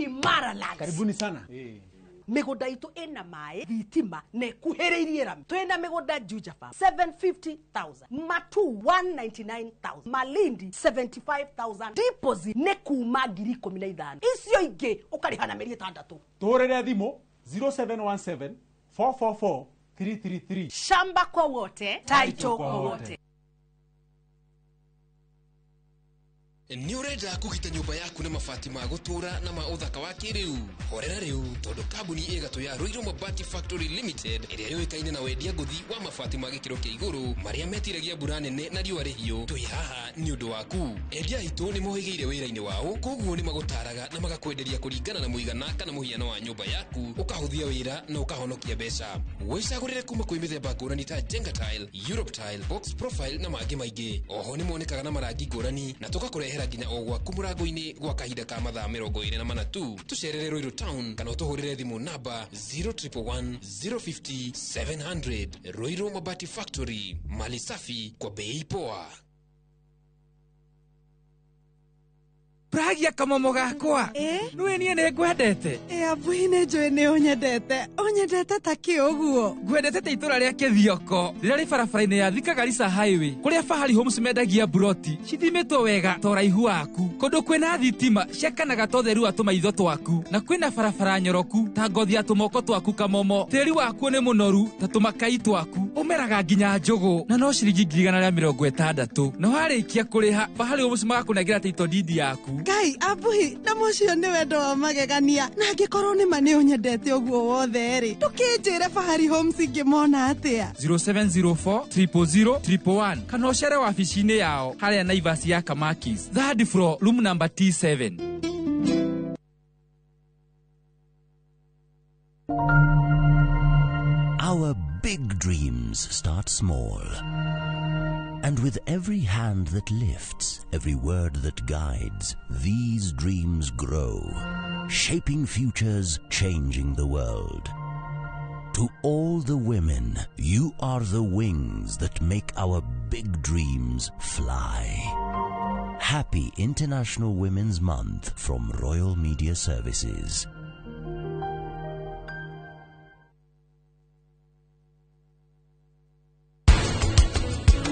Imara Lands. Karibuni sana. Mĩgũnda itũ ĩna maĩ, thitima na ĩkuhĩrĩirie rami. Twĩna mĩgũnda Juja Farm 750,000, Matu 199,000, Malindi 75,000. Deposit nĩ kuma 15,000, icio ingĩ ũkarĩha na mĩeri 6. Tũhũrĩre thimũ 0717 444 333. Shamba kwa wote, title kwa wote. Nĩ ũrenda kũgita nyũmba yaku na mabati ma gũtũũra na ma ũthaka wa kĩrĩu? Horera rĩu, tondũ kambuni ĩgatũ ya Ruiru Mabati Factory Limited, ĩrĩa yũĩkaine na wendia ngũthi wa mabati ma gĩkĩro kĩa igũrũ marĩa metiragia mbura nene na riũa rĩhiũ, twĩ haha nĩ ũndũ waku. Endia aitũ nĩ mohĩgĩire wĩra-inĩ wao, koguo nĩ magũtaraga na magakwenderia kũringana na mũigana kana mũhiano wa nyũmba yaku, ũkahũthia wĩra na ũkahonokia mbeca. Wĩcagũrĩre kuma kwĩ mĩthemba ngũrani ta Jenga Tile, Europe Tile, Box Profile na mangĩ maingĩ. Oho nĩ monekaga na marangi ngũrani na tũgakũrehera nginya o gwaku mũrango-inĩ gwa kahinda ka mathaa 24 tu. Tũcerere Ruiru Town kana ũtũhũrĩre thimũ namba 0111 050 700. Ruiru Mabati Factory, mali safi kwa bei poa. Pragia kamomo gakwa, nĩwe niĩ nĩ ngwendete. Ĩ abuhi, nĩ njũĩ nĩ ũnyendete. Ũnyendete ta kĩ ũguo? Ngwendete ta itũra rĩa Kĩthioko rĩrĩa rĩ barabara-inĩ ya Thika Garissa Highway, kũrĩa Fahari Homes mendagia mburoti cithimĩtwo wega ta ũraihu waku, kũndũ kwĩna thitima ciakanaga ta ũtheru wa tũmaitho twaku, na kwĩna barabara nyoroku ta ngothi ya tũmoko twaku. Kamomo, tĩri wakuo nĩ mũnoru ta tũmakai twaku, ũmeraga nginya njũgũ, na no ciringi 160,000, na warĩkia kũrĩha Fahari Homes magakũnengera title deed yaku. Ngai, abuhi, na mũcio nĩ wendo wa magegania. Na angĩkorwo nĩ ma nĩ ũnyendete ũguo wothe rĩ, ndũkĩnjĩre Fahari Homes ingĩmona atĩa? 0704 000 111, kana ũcere wabici-inĩ yao harĩa Naivas ya Kamakis, third floor, room number T7. Our big dreams start small. And with every hand that lifts, every word that guides, these dreams grow, shaping futures, changing the world. To all the women, you are the wings that make our big dreams fly. Happy International Women's Month from Royal Media Services.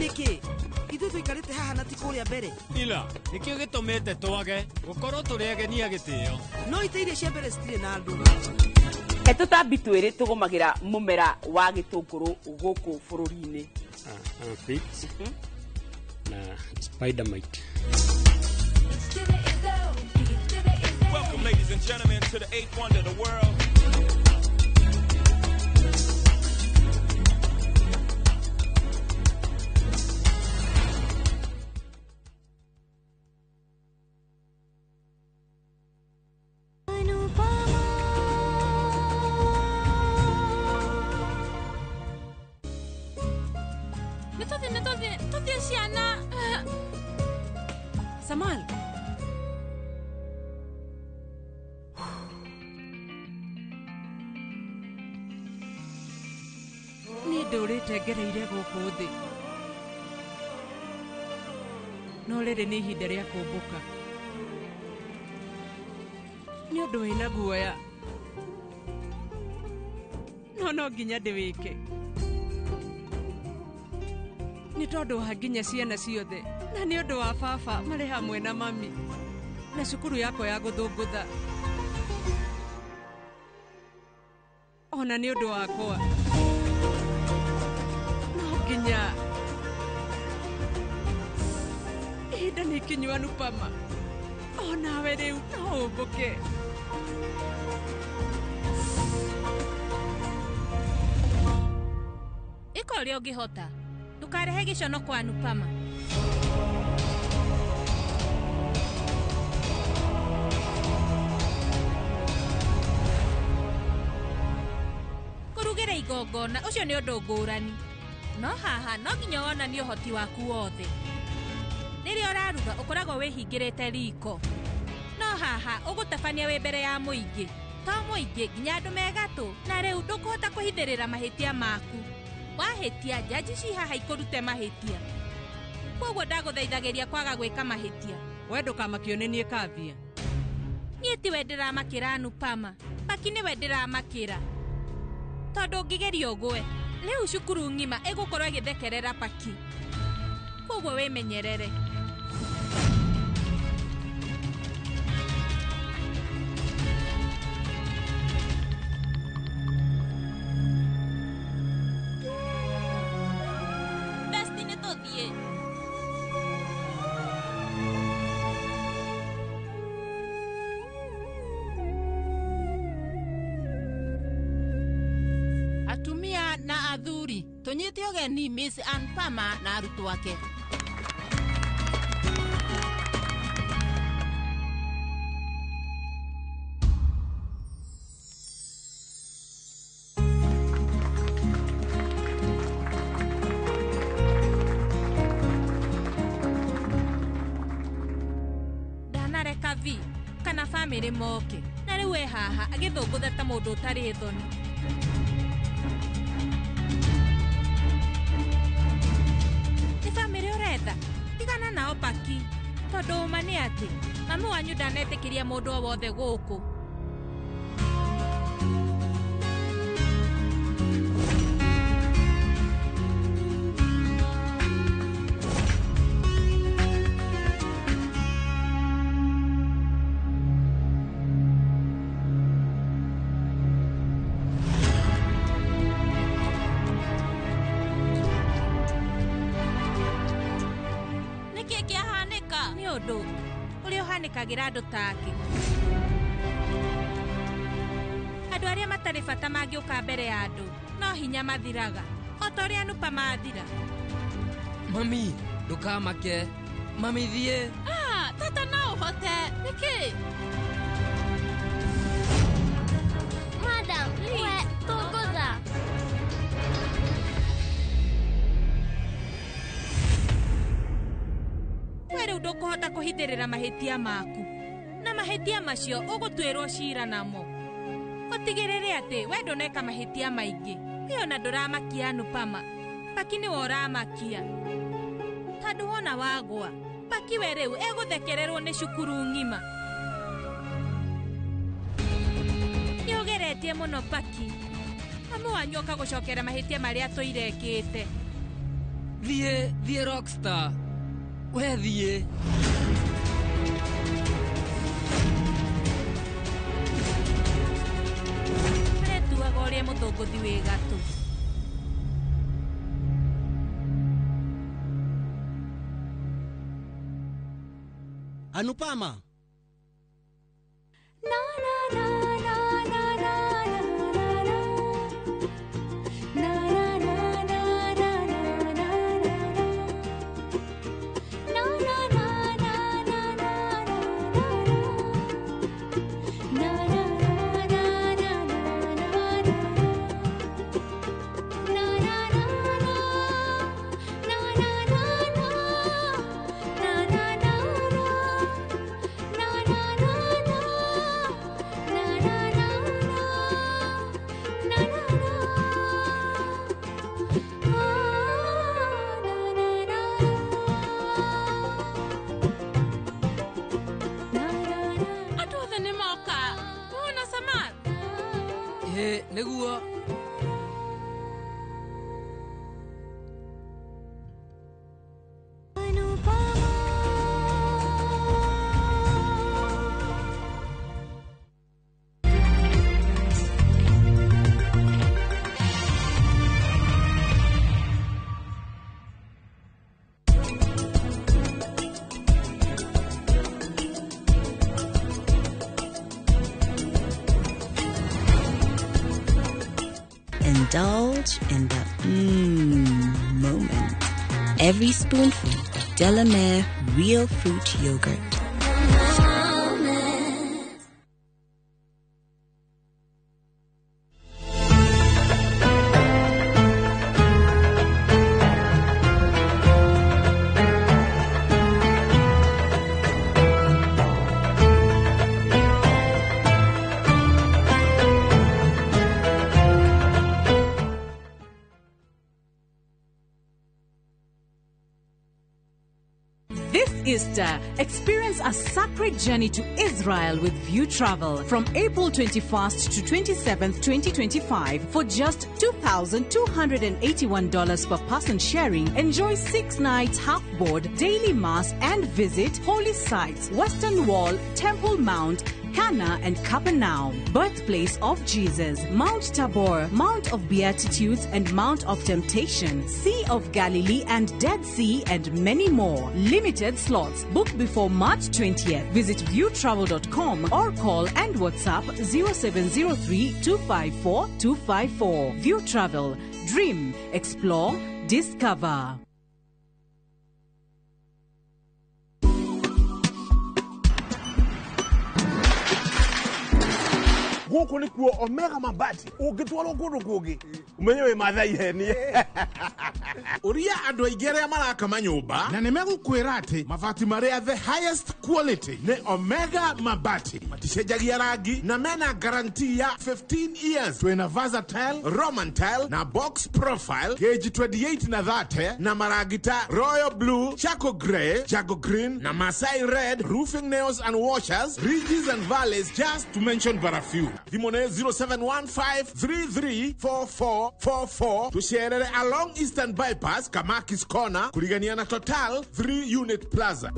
Nĩkĩ ithuĩ tũikarĩte haha na ti kũrĩa mbere? Ila nĩkĩo gĩtũmĩte twage gũkorwo tũrĩ ageni a gĩtĩo. No itĩ iria cia mbere citirĩ na andũ. He tũtambi twĩrĩ tũgũmagĩra mũmera wa gĩtũngũrũ gũkũ bũrũri-inĩ. Aphids na spider mite. Welcome, ladies and gentlemen, to the eighth wonder of the world. Nĩ tũthiĩ, nĩ tũthiĩ, tũthiĩ ciana. Samal. Niĩ ndũrĩte ngereire gũkũ thĩ, no rĩrĩ nĩ ihinda rĩa kũmbũka. Nĩ ũndũ wĩna guoya, no no nginya ndĩwĩke nĩ tondũ wa nginya ciana ciothe, na nĩ ũndũ wa baba marĩ hamwe na mami na cukuru yakwa ya gũthũngũtha, ona nĩ ũndũ wakwa. No nginya ihinda nĩ ikinyu, Anupama, onawe rĩu no ũmbũke. Ĩka ũrĩa ũngĩhota, ndũkarehe gĩcono kwa Anupama. Kũrugĩra igongona ũcio nĩ ũndũ ngũrani, no haha no nginya wonanie ũhoti waku wothe. Rĩrĩa ũraruga ũkoragwo wĩhingĩrĩte riko, no haha ũgũtabania wĩ mbere ya mũingĩ, to mũingĩ, nginya andũ megatũ, na rĩu ndũkũhota kũhithĩrĩra mahĩtia maku. Wahĩtia, njanji ci haha ikũrute mahĩtia. Koguo ndagũthaithagĩria kwaga gwĩka mahĩtia. We ndũkamakio nĩ niĩ, Kavia. Niĩ tiwe ndĩramakĩra Anupama. Paki nĩwe ndĩramakĩra. Tondũ ũngĩgeria ũgwe, rĩu cukuru ng'ima ĩgũkorwo ĩgĩthekerera Paki. Koguo wĩmenyerere. Besti nĩ tũthiĩ. Atumia na athuri tũnyite ũgeni Miss Anupama na arutwo ake. Ndanareka vi kana bamĩrĩ moke na rĩu e haha agĩthũngũtha ta mũndũ ũtarĩ thoni. Nĩ bamĩrĩ ũretha? Tigana nao Paki, tondũ ũma nĩ atĩ mami wanyu ndanetĩkĩria mũndũ o wothe gũkũ. Nĩkĩ kĩahanĩka? Nĩ ũndũ ũrĩa ũhanĩkagĩra andũ take. Andũ arĩa matarĩ bata mangĩũka mbere ya andũ no hinya mathiraga, o ta ũrĩa Anupama athira. Mami, ndũkamake. Mami thiĩ. Ah, tata no ũhote. Nĩkĩ? Madam, we tũngũtha. We rĩu ndũkũhota kũhithĩrĩra mahĩtia maku, na mahĩtia macio ũgũtuĩrwo cira namo. Ũtigĩrĩre atĩ we ndũneka mahĩtia maingĩ. We ona ndũramakia Anupama, Paki nĩwe ũramakia. Tondũ wona wagwa, Paki we rĩu egũthekererwo nĩ cukuru ng'ima. Nĩ ũgeretie mũno Paki. Mami wanyu oka gũcokera mahĩtia marĩa tũire ekĩte. Thiĩ, thiĩ Rockstar. We thiĩ. Aretuaga ũrĩa mũthũngũthi wĩ gatũ. Anupama. Na na na na na na na na. Na na na na na na na na. Na na na na na na na na. Na na na na na na na. Na na na na. Na na na na. Na na na na. Na na na na. Na na na na. Na na na. Ah, na na na. Na na na. Andũ othe nĩ moka. Wona Samar? Ĩĩ, nĩguo. Indulge in the moment. Every spoonful of Delamere Real Fruit Yogurt. This This Easter, experience a sacred journey to Israel with View Travel from April 21st to 27th, 2025 for just $2,281 per person sharing. Enjoy 6 nights half board, daily mass and visit holy sites, Western Wall, Temple Mount, Cana and Capernaum, birthplace of Jesus, Mount Tabor, Mount of Beatitudes and Mount of Temptation, Sea of Galilee and Dead Sea, and many more. Limited slots. Book before March 20th. Visit viewtravel.com or call and WhatsApp 0703 254 254. View Travel. Dream, explore, discover. Guku nä kuo Omega Mabati ũngĩtwarwo kũndũ kũngĩ ũmenye wĩ Mathai henie. Ũria andũ aingĩ arĩa maraka manyũmba na nĩ megũkwĩra atĩ mabati marĩa the highest quality nĩ Omega Mabati, maticenjagia rangi na mena guarantee ya 15 years. Twĩna versatile, Roman tile na box profile gauge 28 na 30 na marangi ta royal blue, charcoal grey, jago green na Masai red, roofing nails and washers, ridges and valleys, just to mention but a few. Thimũ nĩ 0715334444. Tũcerere along Eastern Bypass, Kamakis Corner, kurigania na Total 3 Unit Plaza.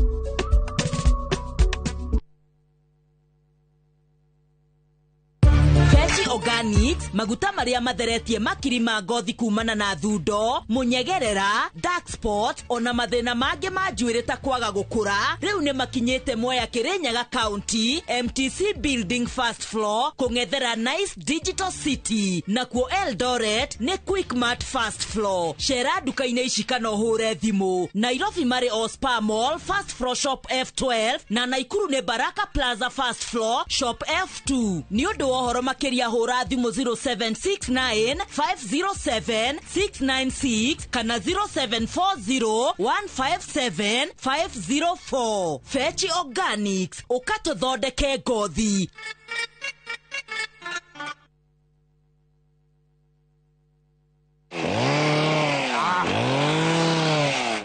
Fechi Organics, maguta maria matheretie makiri ma ngothi kumana na thundo, munyegerera, dark spot, ona mathina mangĩ ma njuĩrĩ ta kwaga gũkũra, rĩu nĩ makinyĩte Mwea Kirinyaga County, MTC Building first floor, kũng'ethera Nice Digital City, nakuo Eldoret nĩ Quickmart first floor. Cera nduka-inĩ ici kana ũhũre thimũ. Nairobi marĩ o Spa Mall first floor shop F12 na Naikuru nĩ Baraka Plaza first floor shop F2. Nĩ ũndũ wa ũhoro makĩria hũra thimũ 0769 507 696 kana 0740 157 504. Fechi Organics, ũkatũthondeke ngothi.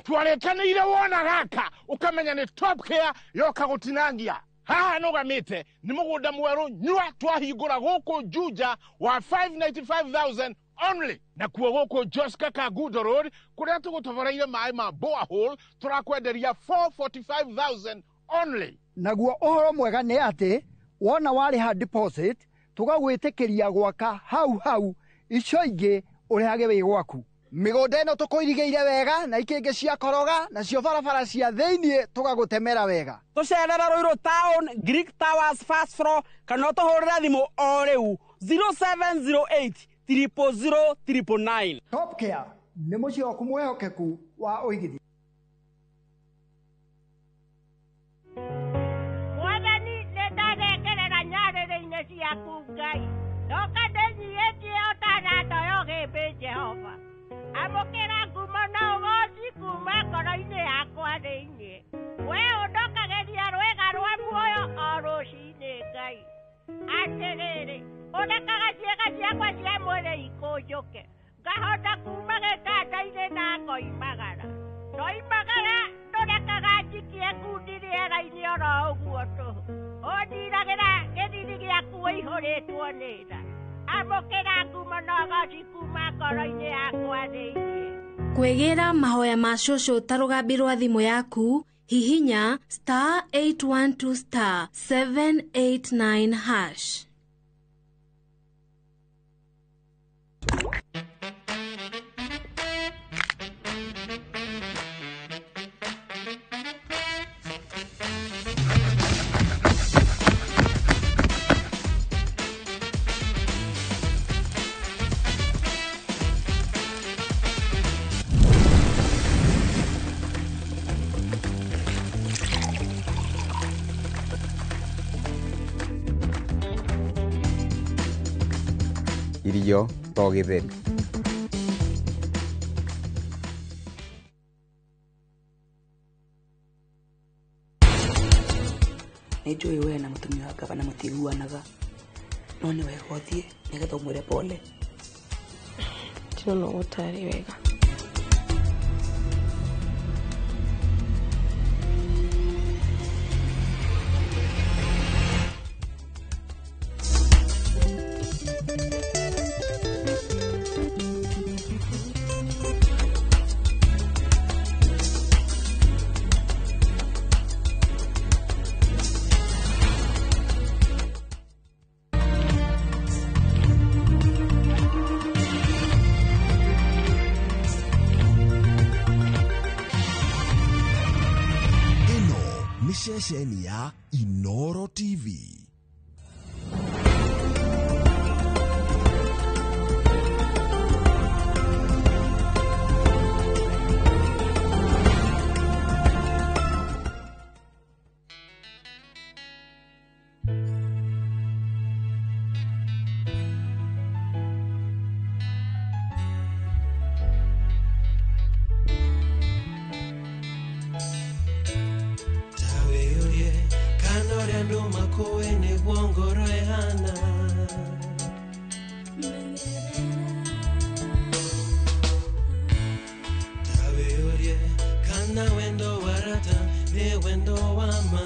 Twarĩkanĩire wona gaka ũkamenya nĩ Top Care yoka gũtinangia. Haha nũgamĩte nĩ mũgũnda mwerũ nyua twahingũra gũkũ Juja wa 595,000 only. Na kuo gũkũ Joska Kangundo Road kũrĩa tũgũtoboreire maĩ ma borehole tũrakwenderia 445,000 only. Naguo ũhoro mwega nĩ atĩ wona warĩha deposit tũgagwĩtĩkĩria gwaka hau hau, icio ingĩ ũrĩhage wĩ gwaku. Mĩgũnda ĩno tũkũirigĩire wega na ikĩngĩ cia koroga nacio barabara cia thĩiniĩ tũgagũtemera wega. Tũcerere Ruiru Town, Greek Towers first floor, kana ũtũhũrĩre thimũ o rĩu 0708 000 999. Top Care nĩ mũciĩ waku mwĩhokeku wa ũigithia. Mwathani nĩ ndarengerera nyarĩrĩ-inĩ ciaku Ngai, ndoka ndĩnyiihĩtie o ta ndoyo hĩmbĩ Jehova. Amũkĩra ngumo na ũgooci kuma ngoro-inĩ yakwa thĩinĩ. We ũndokagĩria rwĩga rwa muoyo o rũcinĩ Ngai. Atĩrĩrĩ, ũrekaga ciĩga ciakwa cia mwĩrĩ ikũnjũke, ngahota kuma gĩtanda-inĩ na ngoimagara. Ndoimagara ndũrekaga njikie ngundi rĩera-inĩ oro ũguo tũhũ. Ũndiragĩra gĩthiri gĩaku ũihũrĩtwo nĩ tha. Amũkĩra ngumo na ũgooci kuma ngoro-inĩ yakwa thĩinĩ. Kwĩgĩra mahoya ma cũcũ ta rũgambi rwa thimũ yaku, hihinya star 812 star 789 hash. Irio to gĩtheri. Nĩ njũĩ we na mũtumia wa gavana mũtiiguanaga, no nĩ wega ũthiĩ nĩgetha ũmwĩre pole. Ndĩrona ũguo tarĩ wega. Ceceni ya Inoro TV. Tawĩyũrie kana ũrĩa andũ makũĩ nĩguo ngoro ĩhana. Tawĩyũrie kana wendo wa rata nĩ wendo wa ma.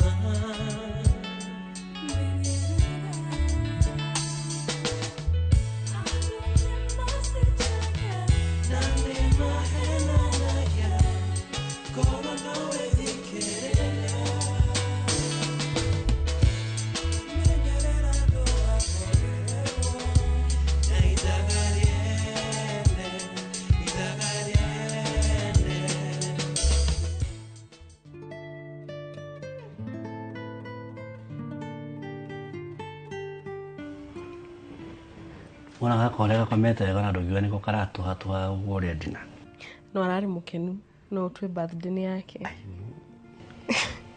Na nĩ mahenanagia korwo no wĩthikĩrĩria. Wona gaka ũrĩa gakomete wega na ndũngiuga nĩko karatũhatũha ũguo ũrĩa ndina. No ararĩ mũkenu no ũtue birthday nĩ yake.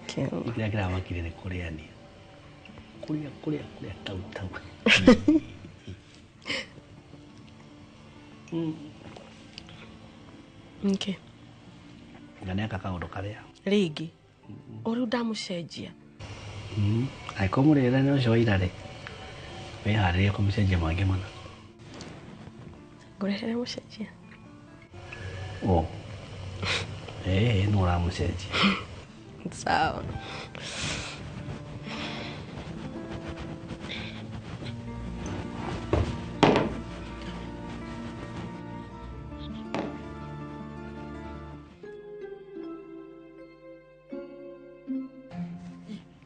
Kĩrĩa kĩramakire nĩ kũrĩania. Kũrĩa kũrĩa kũrĩa tau tau. Okay. Na nĩeka kaũndũ karĩa. Rĩngĩ o rĩu ndamũcenjia. Angĩkorwo mũrĩre nĩ ũcio wa ira rĩ, wĩharĩrie kũmũcenjia mangĩ mana. Ngũrehere mũcenjia. O. Ĩĩ nũ ũramũcenjia. Sawa.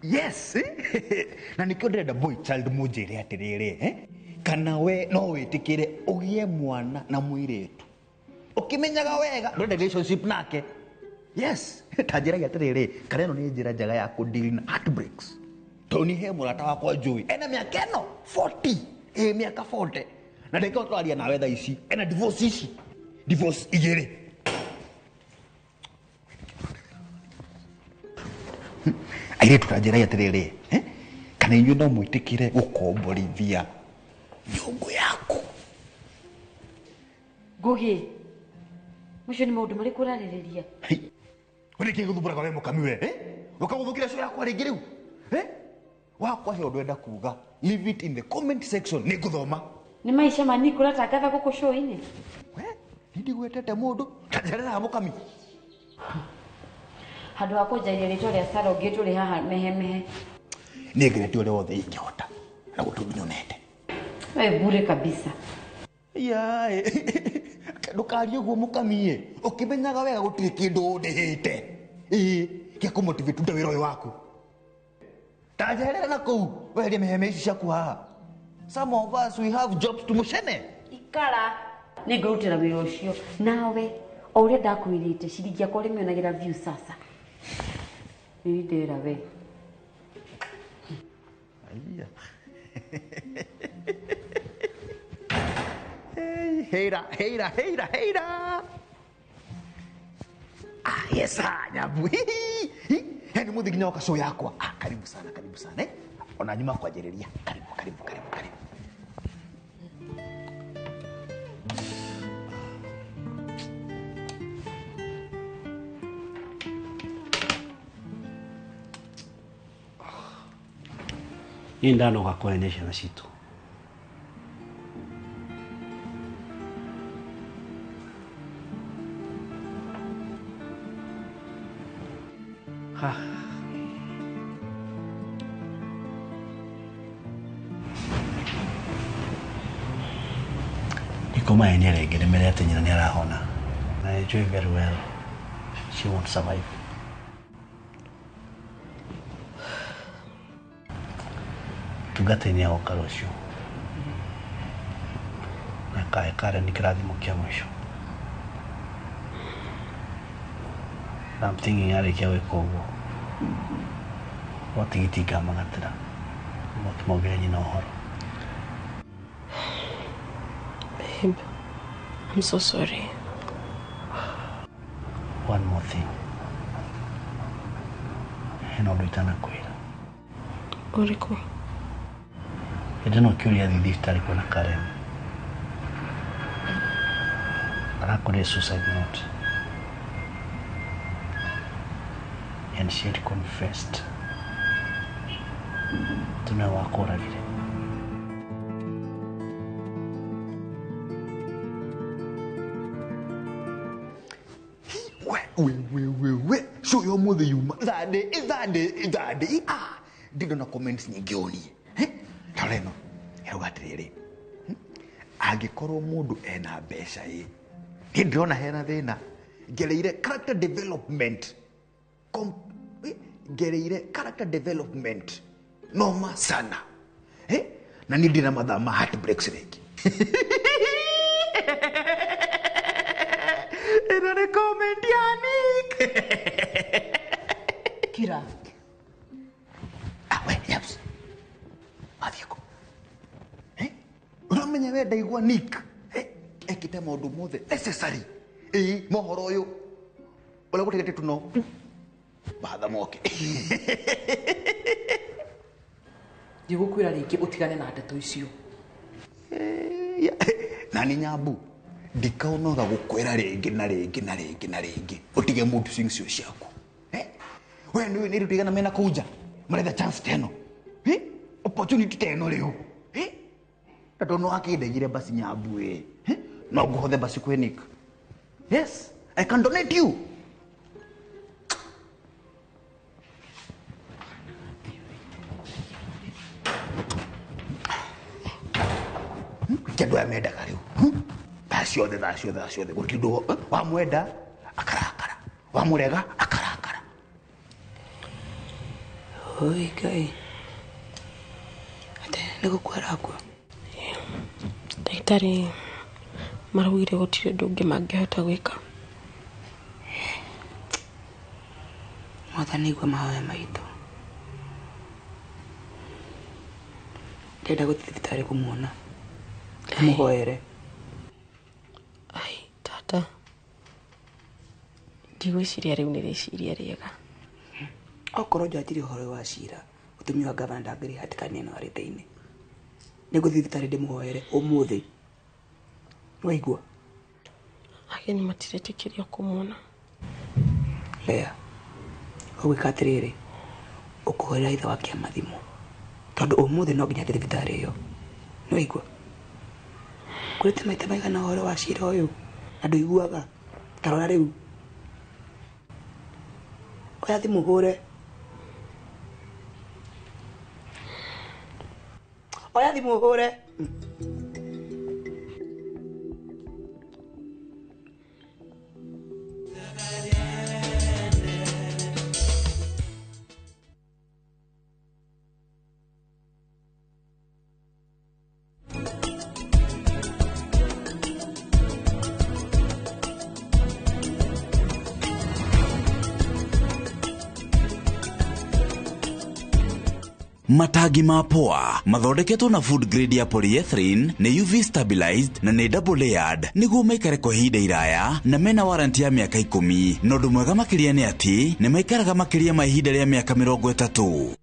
Yes, na nikio ndĩrenda boy child mũnjĩre atĩrĩrĩ, eh? Kana we no wĩtĩkĩre ũgĩe mwana na mũirĩtu ũkĩmenyaga wega ndũrenda relationship nake. Yes, ta njĩragia atĩrĩrĩ, kana ĩno nĩ njĩra njega ya kũdeal na heartbreaks. Tondũ niĩ he mũrata wakwa njũĩ ena mĩaka ĩno 40, ĩ mĩaka 40 na ndĩkĩo tũraria nawe thaa ici ena divorce ici divorce igĩrĩ. Airĩtu ta njĩrai atĩrĩrĩ, eh? Kana inyuĩ no mwĩtĩkĩre gũkomborithia nyũngũ yaku. Ngũgĩ, macio nĩ maũndũ marĩkũ ũrarĩrĩria? We nĩkĩ gũthumbũraga we mũkami we, eh? Ũkagũthũkĩra cio yakwa rĩngĩ rĩu, eh? Wakwa he ũndũ enda kuga, leave it in the comment section nĩngũthoma. Nĩ maica ma Nick ũratangatha gũkũ show-inĩ? Niĩ ndigwetete mũndũ, ta njereraga mũkami. Handũ ha kũnjaria rĩtwa rĩa Sarah ũngĩ tũrĩ haha mehemehe. Niĩ ngeretie ũrĩa wothe ingĩhota na gũtirĩ nyonete. We bure kabisa. Yaĩ, ndũkarie ũguo mũkami ĩ, ũkĩmenyaga wega gũtirĩ kĩndũ ũndĩhĩte. Ĩĩ, gĩa kũmotivate rute wĩra ũyũ waku. Ta njeherera na kũu, weherie mĩheme ici ciaku haha. Some of us we have jobs to mũcene. Ikara. Nĩngũrutĩra wĩra ũcio. Nawe, o ũrĩa ndakwĩrĩte, ciringi yakwa ũrĩmĩonagĩra view sasa. Nĩ ndĩra we. Aiya. Hey, heira, heira, heira, heira. Ah, yes, ah, nyabu. Yaani muthi nginya woka show yakwa. Ah, karibu sana, karibu sana, eh? Ona nyuma kwanjĩrĩria. Karibu, karibu, karibu, karibu. Niĩ ndanoga kwaria ciana citũ. Ha. Nikũmahenia rĩngĩ ndĩmere atĩ nyina nĩarahona. Na nĩnjũĩ very well she won't survive. Tungata-inĩ nĩagoka rũciũ. Na kae kare nĩ kĩrathimo kĩa mũico. I'm thinking arĩkia gwĩka ũguo No tigiti ngamagatĩra moke maugĩre nyina ũhoro. Babe, I'm so sorry. One more thing, hena ũndũ itanakwĩra. Ũrĩkũ? Hĩndĩ ĩno ũkĩũria thiĩ thibitarĩ kuona Karen, arakorire suicide note and she had confessed atĩ nĩwe wakũragire. We we we we we show yo mothe yuma thande thande thande. Ah, ndindona comments nyingĩ onie. Tarora ĩno ĩrauga atĩrĩrĩ, angĩkorwo mũndũ ena mbeca ĩ, niĩ ndĩrona hena thĩna. Ngereire character development. Ngereire character development noma sana, eh? Na niĩ ndina mathaa ma heartbreaks rĩngĩ. Ĩno nĩ comment ya Nick. Kira. Ah, we yaps wathiĩ kũ? Eh? Ũramenya we ndaigua Nick, eh? Ekĩte maũndũ mothe necessary ĩĩ mohoro ũyũ ũrĩa gũtigĩte tuno batha moke. Ndigũkwĩra rĩngĩ ũtigane na ndeto icio. Na nĩ nyambu ndikaonoga gũkwĩra rĩngĩ na rĩngĩ na rĩngĩ na rĩngĩ ũtige mood swings icio ciaku. Eh? We nĩ nĩ rĩu mena kũu nja maretha chance teno, eh? Opportunity teno rĩu, eh? Tondũ no akĩndegire basi nyambu ĩ, eh? No ngũhothe basi kwĩ Nick. Yes, I can donate you. Kĩ andũ aya mendaga rĩu, thaa ciothe thaa ciothe thaa ciothe gũtirĩ ũndũ. Wamwenda akarakara, wamũrega akarakara. Oi Ngai, atĩ nĩ gũkua arakua? Ndagĩtarĩ maraugire gũtirĩ ũndũ ũngĩ mangĩhota gwĩka. Mwathani igua mahoya maitũ. Ndĩrenda gũthiĩ thibitarĩ kũmuona ndĩmũhoere. Ai tata, ndigwĩciria rĩu nĩ rĩciria rĩega. Okorwo njanjirie ũhoro wa cira, mũtumia wa gavana ndangĩrĩ hatĩka-inĩ ĩno arĩ thĩinĩ. Nĩngũthiĩ thibitarĩ ndĩmũhoere ũmũthĩ. Nĩwaigua? Ageni matiretĩkĩrio kũmuona. Lea, ũgwĩka atĩrĩrĩ, ũkũhũrĩra ithe wa kĩama thimũ tondũ ũmũthĩ no nginya athiĩ thibitarĩ ĩyo. Nĩwaigua? Ngũrĩte maita maigana ũhoro wa cira ũyũ na ndũiguaga. Ta rora rĩu, oya thimũ hũre, oya thimũ hũre. Matangi ma poa mathondeketwo na food grade ya polyethylene, nĩ UV stabilized na nĩ double layered nĩguo maikare kwa ihinda iraya, na mena warranty ya mĩaka 10. Na ũndũ mwega makĩria nĩ atĩ nĩ maikaraga makĩria ma ihinda rĩa mĩaka 30.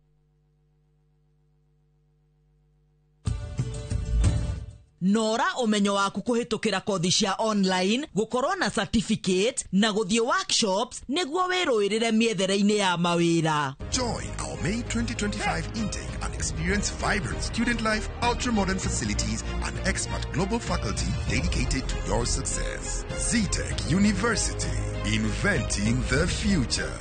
Nora ũmenyo waku kũhĩtũkĩra kothi cia online, gũkorwo na certificate na gũthiĩ workshops nĩguo wĩrũĩrĩre mĩethere-inĩ ya mawĩra. Join our May 2025 intake and experience vibrant student life, ultra-modern facilities, and expert global faculty dedicated to your success. Zetech University, inventing the future.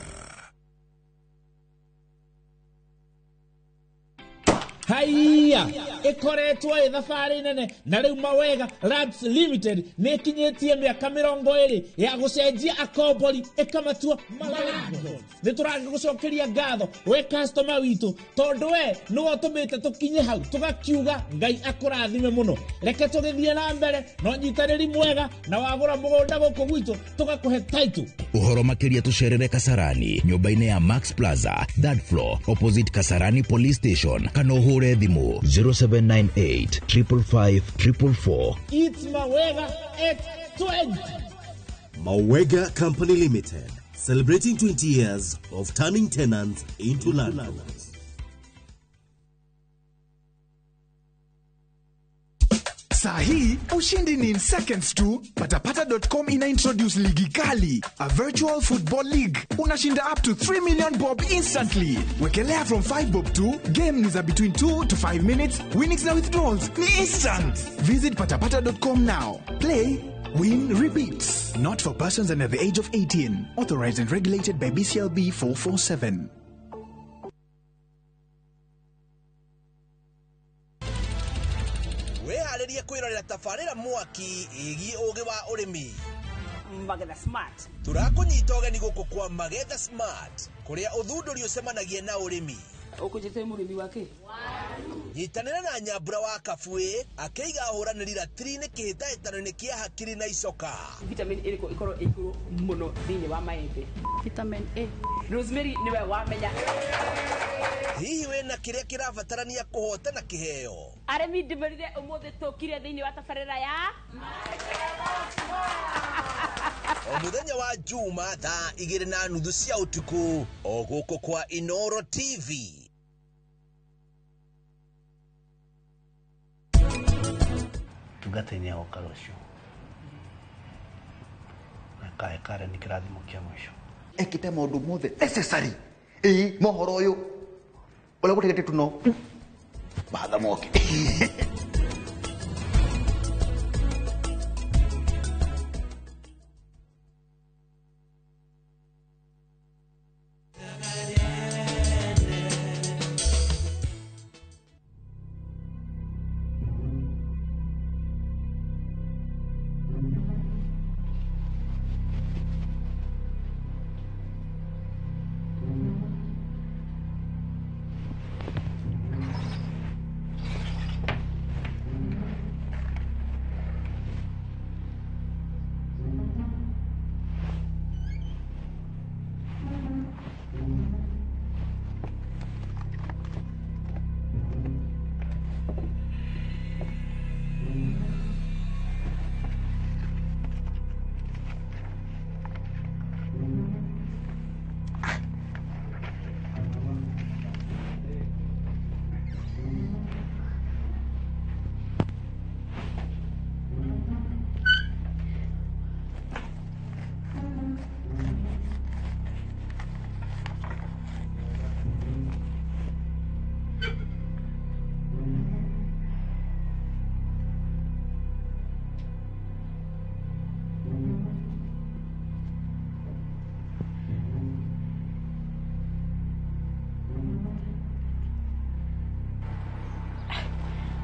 Haiya, Ĩkoretwo ĩ thabarĩ nene na rĩu Mawega Lands Limited nĩ ĩkinyĩtie mĩaka 20 ya gũcenjia akombori ĩkamatua malandlords. Nĩ tũragĩgũcokeria ngatho we customer witũ, tondũ we nĩwe ũtũmĩte tũkinye hau tũgakiuga Ngai akũrathime mũno. Reke tũgĩthiĩ na mbere na ũnyitanĩri mwega, na wagũra mũgũnda gũkũ gwitũ tũgakũhe title. Ũhoro makĩria tũcerere Kasarani nyũmba-inĩ ya Max Plaza, third floor, opposite Kasarani Police Station, kana ũhũre thimũ 0798 555 444. It's Mawega at 20. Mawega Company Limited, celebrating 20 years of turning tenants into landlords. Saa hii ushindi ni in seconds tu. Patapata.com ina introduce ligi kali, a virtual football league. Unashinda up to 3 million bob instantly. Wekelea from 5 bob to game ni za between 2 to 5 minutes. Winnings na withdrawals ni instant. Visit patapata.com now. Play, win, repeat. Not for persons under the age of 18. Authorized and regulated by BCLB 447. Wĩharĩrie kwĩrorera tabarĩra mwaki ĩgiĩ ũgĩ wa ũrĩmi. Magetha Smart. Tũrakũnyita ũgeni gũkũ kwa Magetha Smart, kũrĩa ũthundũri ũcemanagia na ũrĩmi. Ũkũnjĩte mũrĩmi wake? Nyitanĩra na Nyambura wa Kabuĩ akĩiga ahũranĩri ratiri-inĩ kĩhĩtahĩtano-inĩ kĩa hakiri na icoka. Vitamin ĩrĩkũ ĩkorwo ĩ igũrũ mũno thĩinĩ wa maembe? Vitamin A. Rosemary nĩwe wamenya. Hihi wĩna kĩrĩa kĩrabatarania kũhotana kĩheo? Arĩmi ndĩmerire ũmũthĩ tũkire thĩinĩ wa tabarĩra ya O mũthenya wa Juma thaa 2:30 cia ũtukũ o gũkũ kwa Inoro TV. Tungata-inĩ ya ũka rũciũ na kae kare nĩ kĩrathimo kĩa mũico. Ekĩte maũndũ mothe necessary. Ĩĩ mohoro ũyũ ũrĩa gũtegete tuno batha moke.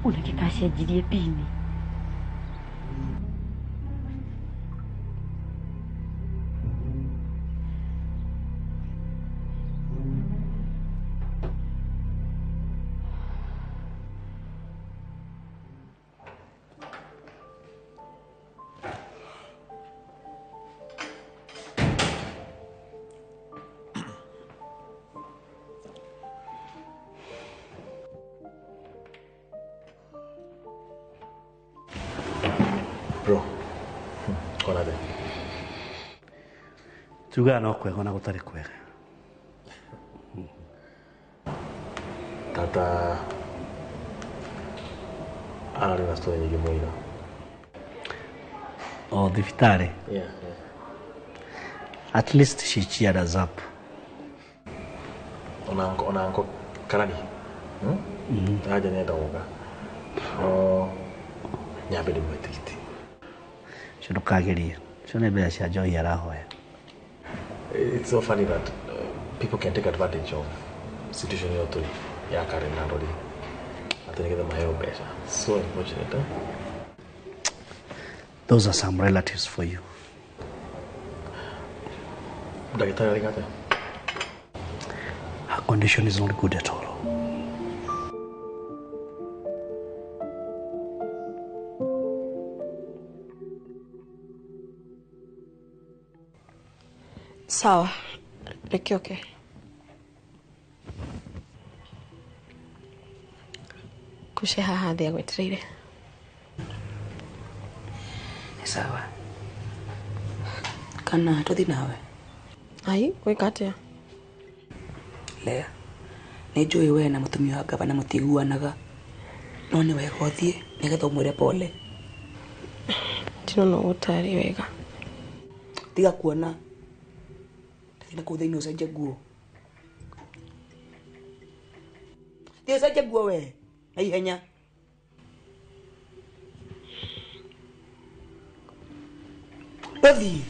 Unakikacenjirie pini. Bro, kona the. Tugaga no kwega ona gũtarĩ kwega. Tata ararĩ na story nyingĩ mũno ira. O thibitarĩ? Yeah. At least she cheered us up. Ona uncle Karani. Aja nĩenda gũka. No nyambe ndĩmũhe tigiti. Ũcio ndũkagerie. Ũcio nĩ mbeca cia njohi arahoya. It's so funny that people can take advantage of situation ĩyo tũrĩ ya Karen na Ndori. Atĩ nĩgetha maheo mbeca. So unfortunate, eh? Those are some relatives for you. Ndagĩtarĩ arĩ atĩa? Her condition is not good at all. Sawa, reke oke. Kuce haha thĩ agwetereire. Nĩ sawa. Kana tũthiĩ nawe? Ai, gwĩka atĩa? Lea, nĩ njũĩ we na mũtumia wa gavana mũtiguanaga, no nĩ wega ũthiĩ nĩgetha ũmwĩre pole. Ndinona ũguo tarĩ wega. Tiga kuona. Thiĩ na kũu thĩinĩ ũcenjie nguo. Thiĩ ũcenjie nguo we na ihenya. Ũthiĩ.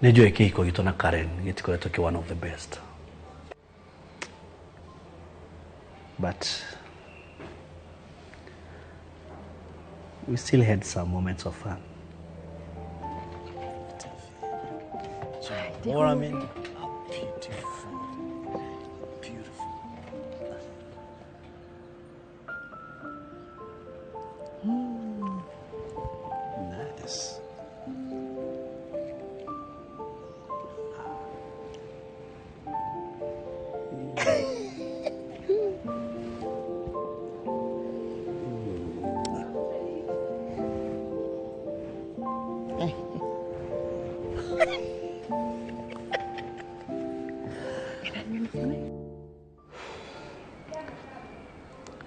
Nĩ njũĩ kĩhiko gitũ na Karen gĩtikoretwo kĩ one of the best, but we still had some moments of fun. What I mean, beautiful, beautiful. Nice.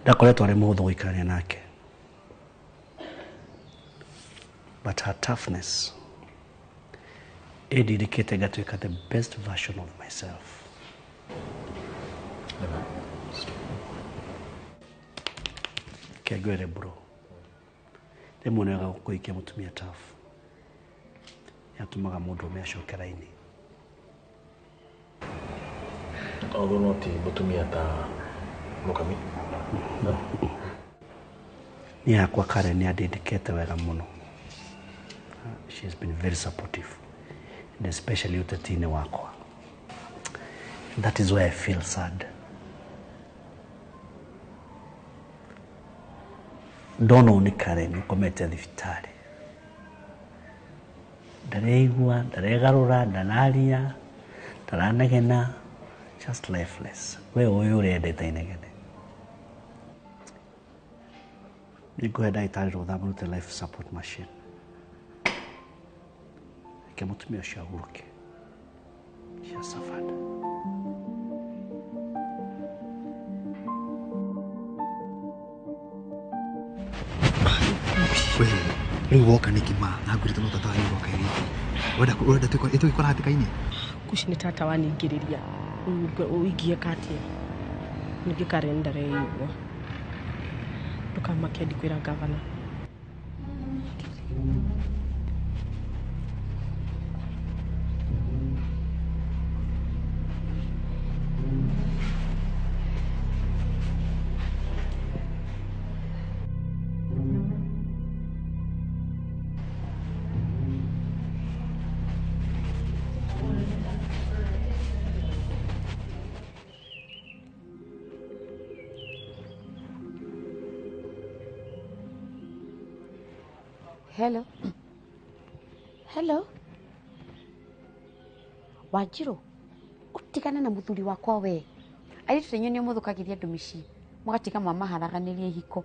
Ndakoretwo arĩ mũhũthũ gũikarania nake, but her toughness ĩndirikĩte ngatuĩka the best version of myself. Kengwĩre bro, rĩmwe nĩ wega kũhikia mũtumia tough, nĩatũmaga mũndũrũme acoke raini. Although no ti mũtumia ta mũkami. Niĩ hakwa Karen nĩ andindĩkĩte wega mũno. She has been very supportive, and especially ũteti-inĩ wakwa. And that is why I feel sad. Ndona ũũ nĩ Karen ũkomete thibitarĩ, ndareigua, ndaregarũra, ndanaria, ndaranegena, just lifeless. We ũyũ ũrendete inegene. Nĩngũhe ndagĩtarĩ rũtha marute life support machine. Reke mũtumia ũcio ahurũke. She has suffered. We rĩu woka nĩkĩ ma na ngwĩrĩte no tata wanyu ũroka ĩrĩki ũrenda ũrenda tũgĩkora hatĩka-inĩ. Kuci nĩ tata waningĩrĩria. Ũingieka atĩa? Ningĩ Karen ndareigua. Ndũkamake ndikwĩra gavana. Hello. Hello. Wanjiru, Tigana na muthuri wakwa we. Airitu ta inyuĩ nĩo mũthũkagĩria andũ mĩciĩ. Mũgatiga mwamaharaganĩria ihiko.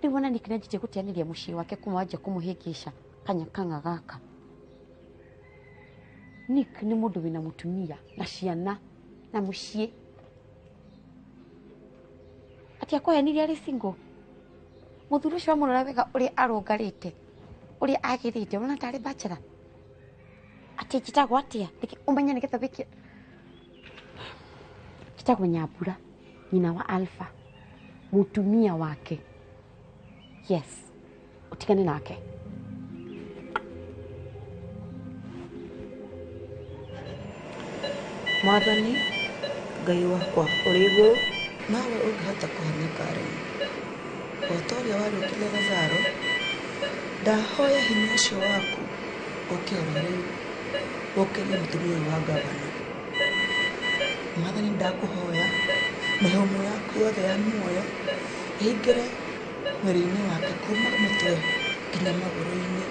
Rĩu wona Nick nĩanjĩtie gũteanĩria mũciĩ wake kuma wanjia kũmũhĩngĩca kanya kang'a gaka. Nick nĩ mũndũ wĩna mũtumia na ciana na mũciĩ. Atĩ akũhenirie arĩ single. Mũthuri ũcio wamũrora wega ũrĩa arũngarĩte, ũrĩa agĩrĩte, ũrona tarĩ bachelor. Atĩ njĩtagwo atĩa? Ũmenye nĩgetha wĩke. Njĩtagwo Nyambura, nyina wa Alpha, mũtumia wake. Yes, utigane nake. Mwathani Ngai wakwa ũrĩ igũrũ, nawe ũngĩhota kũhonia Karen o ta ũrĩa wariũkirie Lazaro, ndahoya hinya ũcio waku ũke oro rĩu ũkĩrie mũtumia ũyũ wa ngavana. Mwathani ndakũhoya mĩhũmũ yaku yothe ya muoyo ĩingĩre mwĩrĩ-inĩ wake kuma mũtwe nginya magũrũ-inĩ.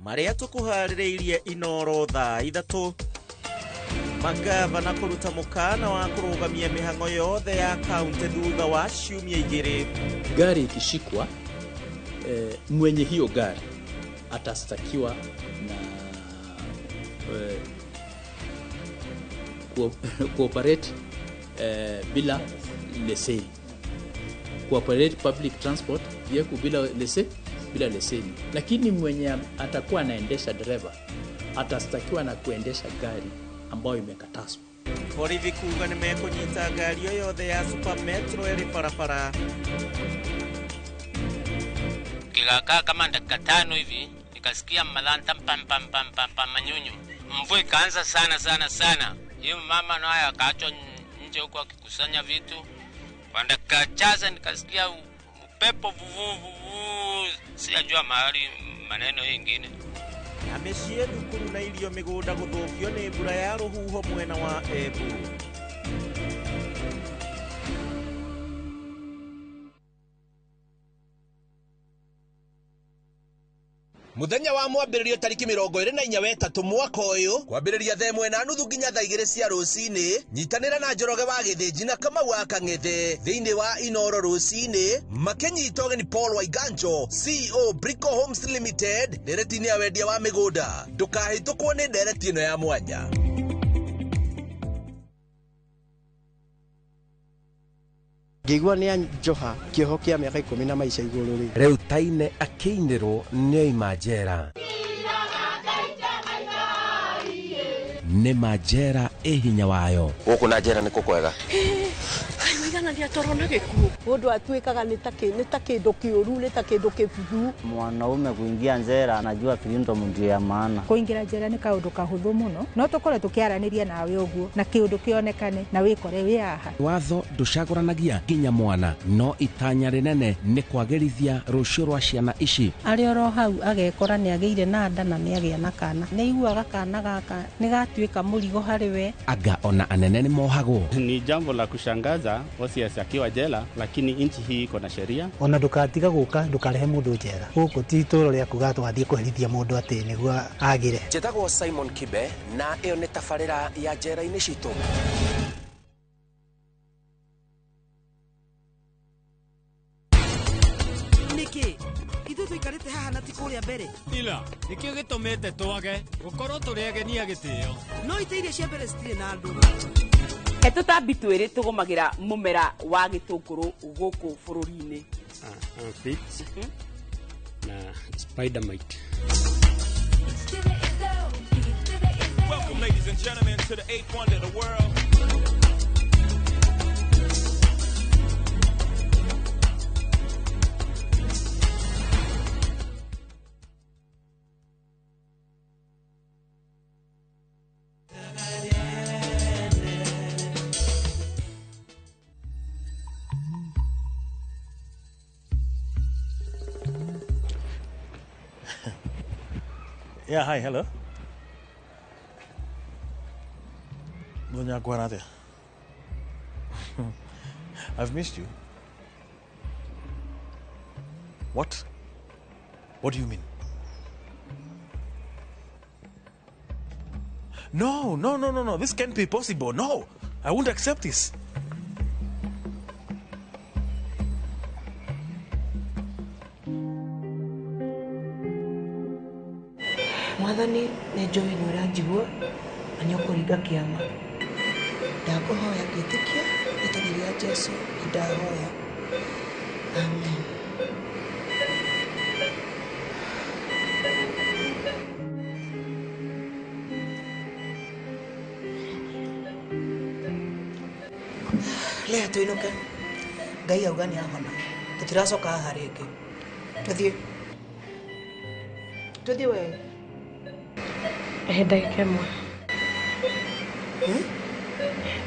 Marĩa tũkũharĩrĩirie Inoro thaa 3 magavana kũruta mũkana wa kũrũgamia mĩhang'o yothe ya kaunti thutha wa ciumia 2. Gari ikishikwa, mwenye hiyo gari atastakiwa na cooperate bila leseni, cooperate public transport vehicle bila leseni. Lakini mwenye atakuwa anaendesha dereva atastakiwa na kuendesha gari ambayo imekatazwa. Borithi kuga nĩ mekũnyita ngari o yothe ya Super Metro ĩrĩ barabara. Kikakaa kama dakika 5 hivi nikasikia malanta pam pam pam pam pam manyunyu. Mvua ikaanza sana sana sana. Hiyo mama naye akaachwa nje huko akikusanya vitu. Kwa dakika chache nikasikia upepo vuvu, sijajua mahali maneno mengine. Na mĩciĩ thukuru na irio mĩgũnda gũthũkio nĩ mbura ya rũhuho mwena wa Embu. Muthenya wa mwambĩrĩrio tariki 24 wetatũ mwaka ũyũ kwambĩrĩria thaa 1:30 nginya thaa 2 cia rũcinĩ nyitanĩra na Njoroge wa Gĩthĩnji na Kamau wa Kang'ethe thĩinĩ wa Inoro rũcinĩ makĩnyita ũgeni Paul Waiganjo CEO Brico Homes Limited ndereti-inĩ ya wendia wa mĩgũnda. Ndũkahĩtũkwo nĩ ndereti ĩno ya mwanya. Ngĩigua nĩ anjoha kĩoho kĩa mĩaka 10 na maica igũrũ rĩ. Rĩu Taine akĩinĩrwo nĩ njera. Nĩ ma njera ĩ hinya wayo. Gũkũ na njera nĩ kũkwega. Kaigana nĩ atoro na gĩkuũ. Mũndũ atuĩkaga nĩ ta kĩndũ kĩũru, nĩ ta kĩndũ kĩbuthu. Mwanaume kuingia njera anajua freedom ndio ya maana. Kũingĩra njera nĩ kaũndũ kahũthũ mũno, no tũkorwo tũkĩaranĩria nawe ũguo na kĩũndũ kĩonekane na wĩkore wĩ haha. Watho ndũcagũranagia nginya mwana, no itanya rĩnene nĩ kwagĩrithia rũciũ rwa ciana ici. Arĩ oro hau agekora nĩ agĩire na nda na nĩ agĩa na kana. Nĩ aiguaga kana gaka nĩ gatuĩka mũrigo harĩ we. Anga ona anene nĩ mohagwo. Ni jambo la kushangaza Osias akiwa jela, lakini nchi hii iko na sheria. Ona ndukatiga guka ndukarehe mundu njera. Guku ti itũũra rĩa kuga twathiĩ kũherithia mũndũ atĩ nĩguo agĩre. Njĩtagwo Simon Kibe na ĩyo nĩ tabarĩra ya njera-inĩ citũ. Nĩkĩ ithuĩ tũikarĩte haha na ti kũrĩa mbere? Ila nĩkĩo gĩtũmĩte twage gũkorwo tũrĩ ageni a gĩtĩo. No itĩ iria cia mbere citirĩ na andũ. He tũtambi twĩrĩ tũgũmagĩra mũmera wa gĩtũngũrũ gũkũ bũrũri-inĩ. Aphids na spider mite. Welcome, ladies and gentlemen, to the eighth wonder of the world. Yeah, hi, hello. Muthenya ngwana atia? I've missed you. What? What do you mean? No, no, no, no, no. This can't be possible. No, I won't accept this. Mwathani nĩ njũĩ nĩ ũranjigua na nĩ ũkũringa kĩama. Ndakũhoya ngĩtĩkia rĩtwa-inĩ rĩa Jesũ nĩ ndahoya. Amen. Lea tũinũke. Ngai auga nĩ ahona. Tũtiracoka haha rĩngĩ. Tũthiĩ. Tũthiĩ we. He ndagĩka ĩmwe.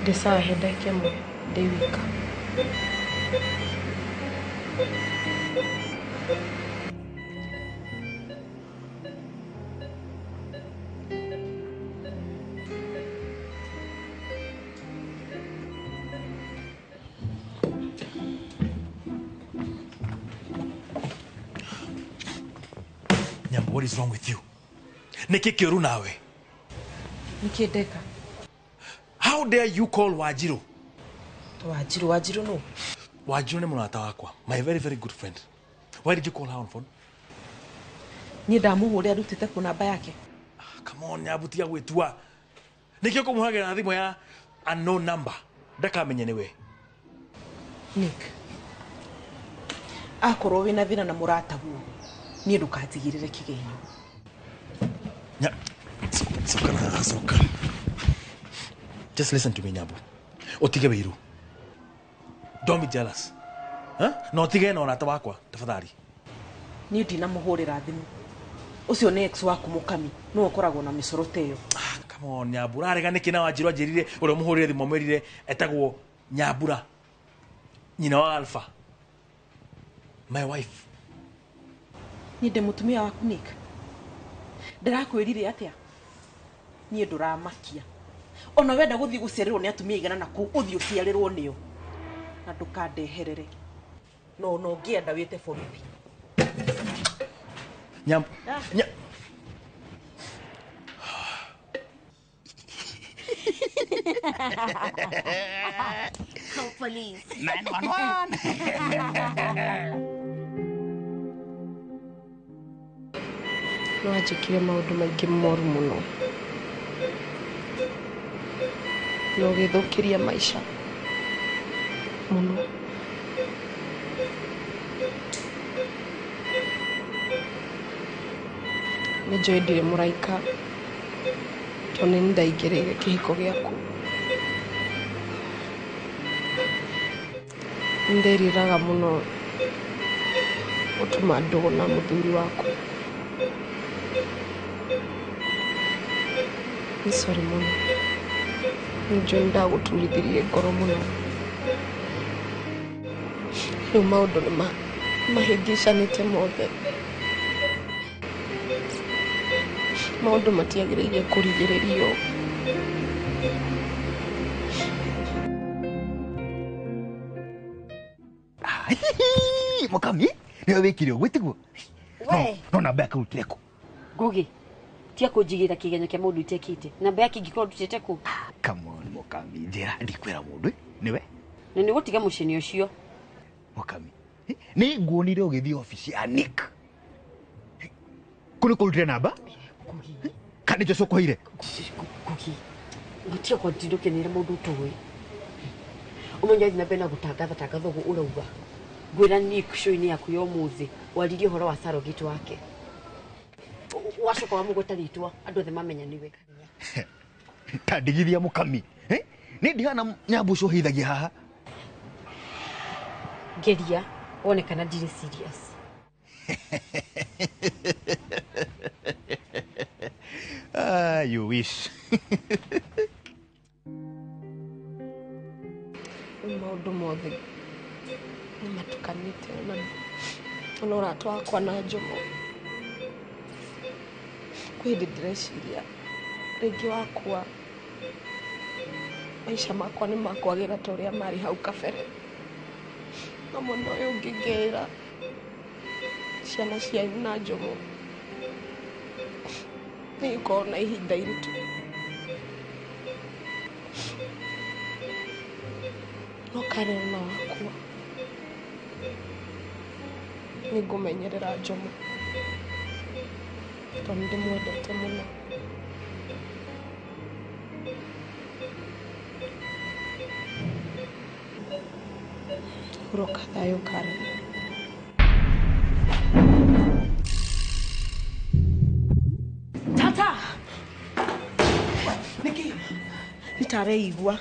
Ndĩ sawa he ndagĩka ĩmwe ndĩ wika. Nyambo, what is wrong with you? Nĩkĩ kĩũru nawe? Nĩkĩ ndeka? How dare you call Wanjiru? Wanjiru, Wanjiru no. Wanjiru nĩ mũrata wakwa, my very very good friend. Why did you call her on phone? Niĩ ndamũhũrĩra ndutĩte kũ namba yake. Come on, Nyambu, tiga gwĩtua. Nĩkĩ ũkũmũhagĩra na thimũ ya unknown number? Ndakamenye nĩwe. Nick, akorwo wĩna thĩna na mũrataguo, niĩ ndũkanjigĩrĩre kĩgenyo. Soka na soka. Just listen to me, Nyambu. Utige wĩiru. Don't be jealous. Huh? No utige na ũrata wakwa, tafadhali. Niĩ ndinamũhũrĩra thimũ. Ũcio nĩ ex waku mũkami, nĩwe ũkoragwo na mĩcoro ta ĩyo. Come on, Nyambura. Ũrarega nĩkĩ na Wanjiru anjĩrire ũrĩa ũmũhũrĩre thimũ amwĩrire etagwo Nyambura. Nyina wa Alpha. My wife. Niĩ ndĩ mũtumia waku Nick. Ndĩrakwĩrire atĩa? Niĩ ndũramakia. Ona wenda gũthiĩ gũciarĩrwo nĩ atumia igana na kũu ũthiĩ ũciarĩrwo nĩo. Na ndũkandeherere. No no ũngĩenda wĩte borithi. Nyambu. Call police. 911. No anjĩkire maũndũ maingĩ moru mũno. Na ũgĩthũkĩria maica mũno. Nĩ njũĩ ndirĩ mũraika tondũ nĩ ndaingĩrĩire kĩhiko gĩaku. Nĩ ndĩriraga mũno gũtũma ndũgũ na mũthuri waku. Nĩ sorry mũno. Nĩ njũĩ nĩ ndagũturithirie ngoro mũno. Rĩu maũndũ nĩ mahĩngĩcanĩte mothe. Maũndũ matiagĩrĩire kũrigĩrĩrio. Mukami, nĩwe wĩkire ũguo tiguo? No namba yake ũrutire kũ? Ngugi, tia kũnjigĩra kĩgenyo kĩa maũndũ itekĩte. Namba yake ingĩkorwo ndutĩte kũ? Come on, Mukami, njĩra ndikwĩra mũndũ, nĩwe? Na nĩ ũgũtiga mũcini ũcio. Mukami, nĩ nguonire ũgĩthiĩ obici ya Nick. Kũ nĩ kũrutire namba? Kana nĩkĩo ũkũheire? Ngugi, gũtiga kwandindũkĩnĩra mũndũ ũtoĩ. Ũmenye athiĩ na mbere na gũtangatha tangatha ũguo ũrauga. Ngwĩra Nick show-inĩ yaku ya ũmũthĩ waririe ũhoro wa surrogate wake. Wacoka wamũgweta rĩtwa andũ othe mamenya nĩwe. Ta ndigithia Mukami. Nĩ ndihana Nyambu ũcio ũhithagia haha. Ngeria wone kana ndirĩ serious. Ah, you wish. Maũndũ mothe nĩ matukanĩte ona ũrata wakwa na Njomo. Kwĩ hĩndĩ ndĩreciria rĩngĩ wakua maica makwa nĩ makwagĩra ta ũrĩa marĩ hau kabere. No mwena ũyũ ũngĩ ngeĩra ciana cianyu na Njomo nĩ ikorwo na ihinda iritũ. No Karen na wakua nĩ ngũmenyerera Njomo tondũ nĩ ndĩmwendete mũno. Hurũka thayũ Karen. Tata! Nĩkĩ? Nĩtareigua.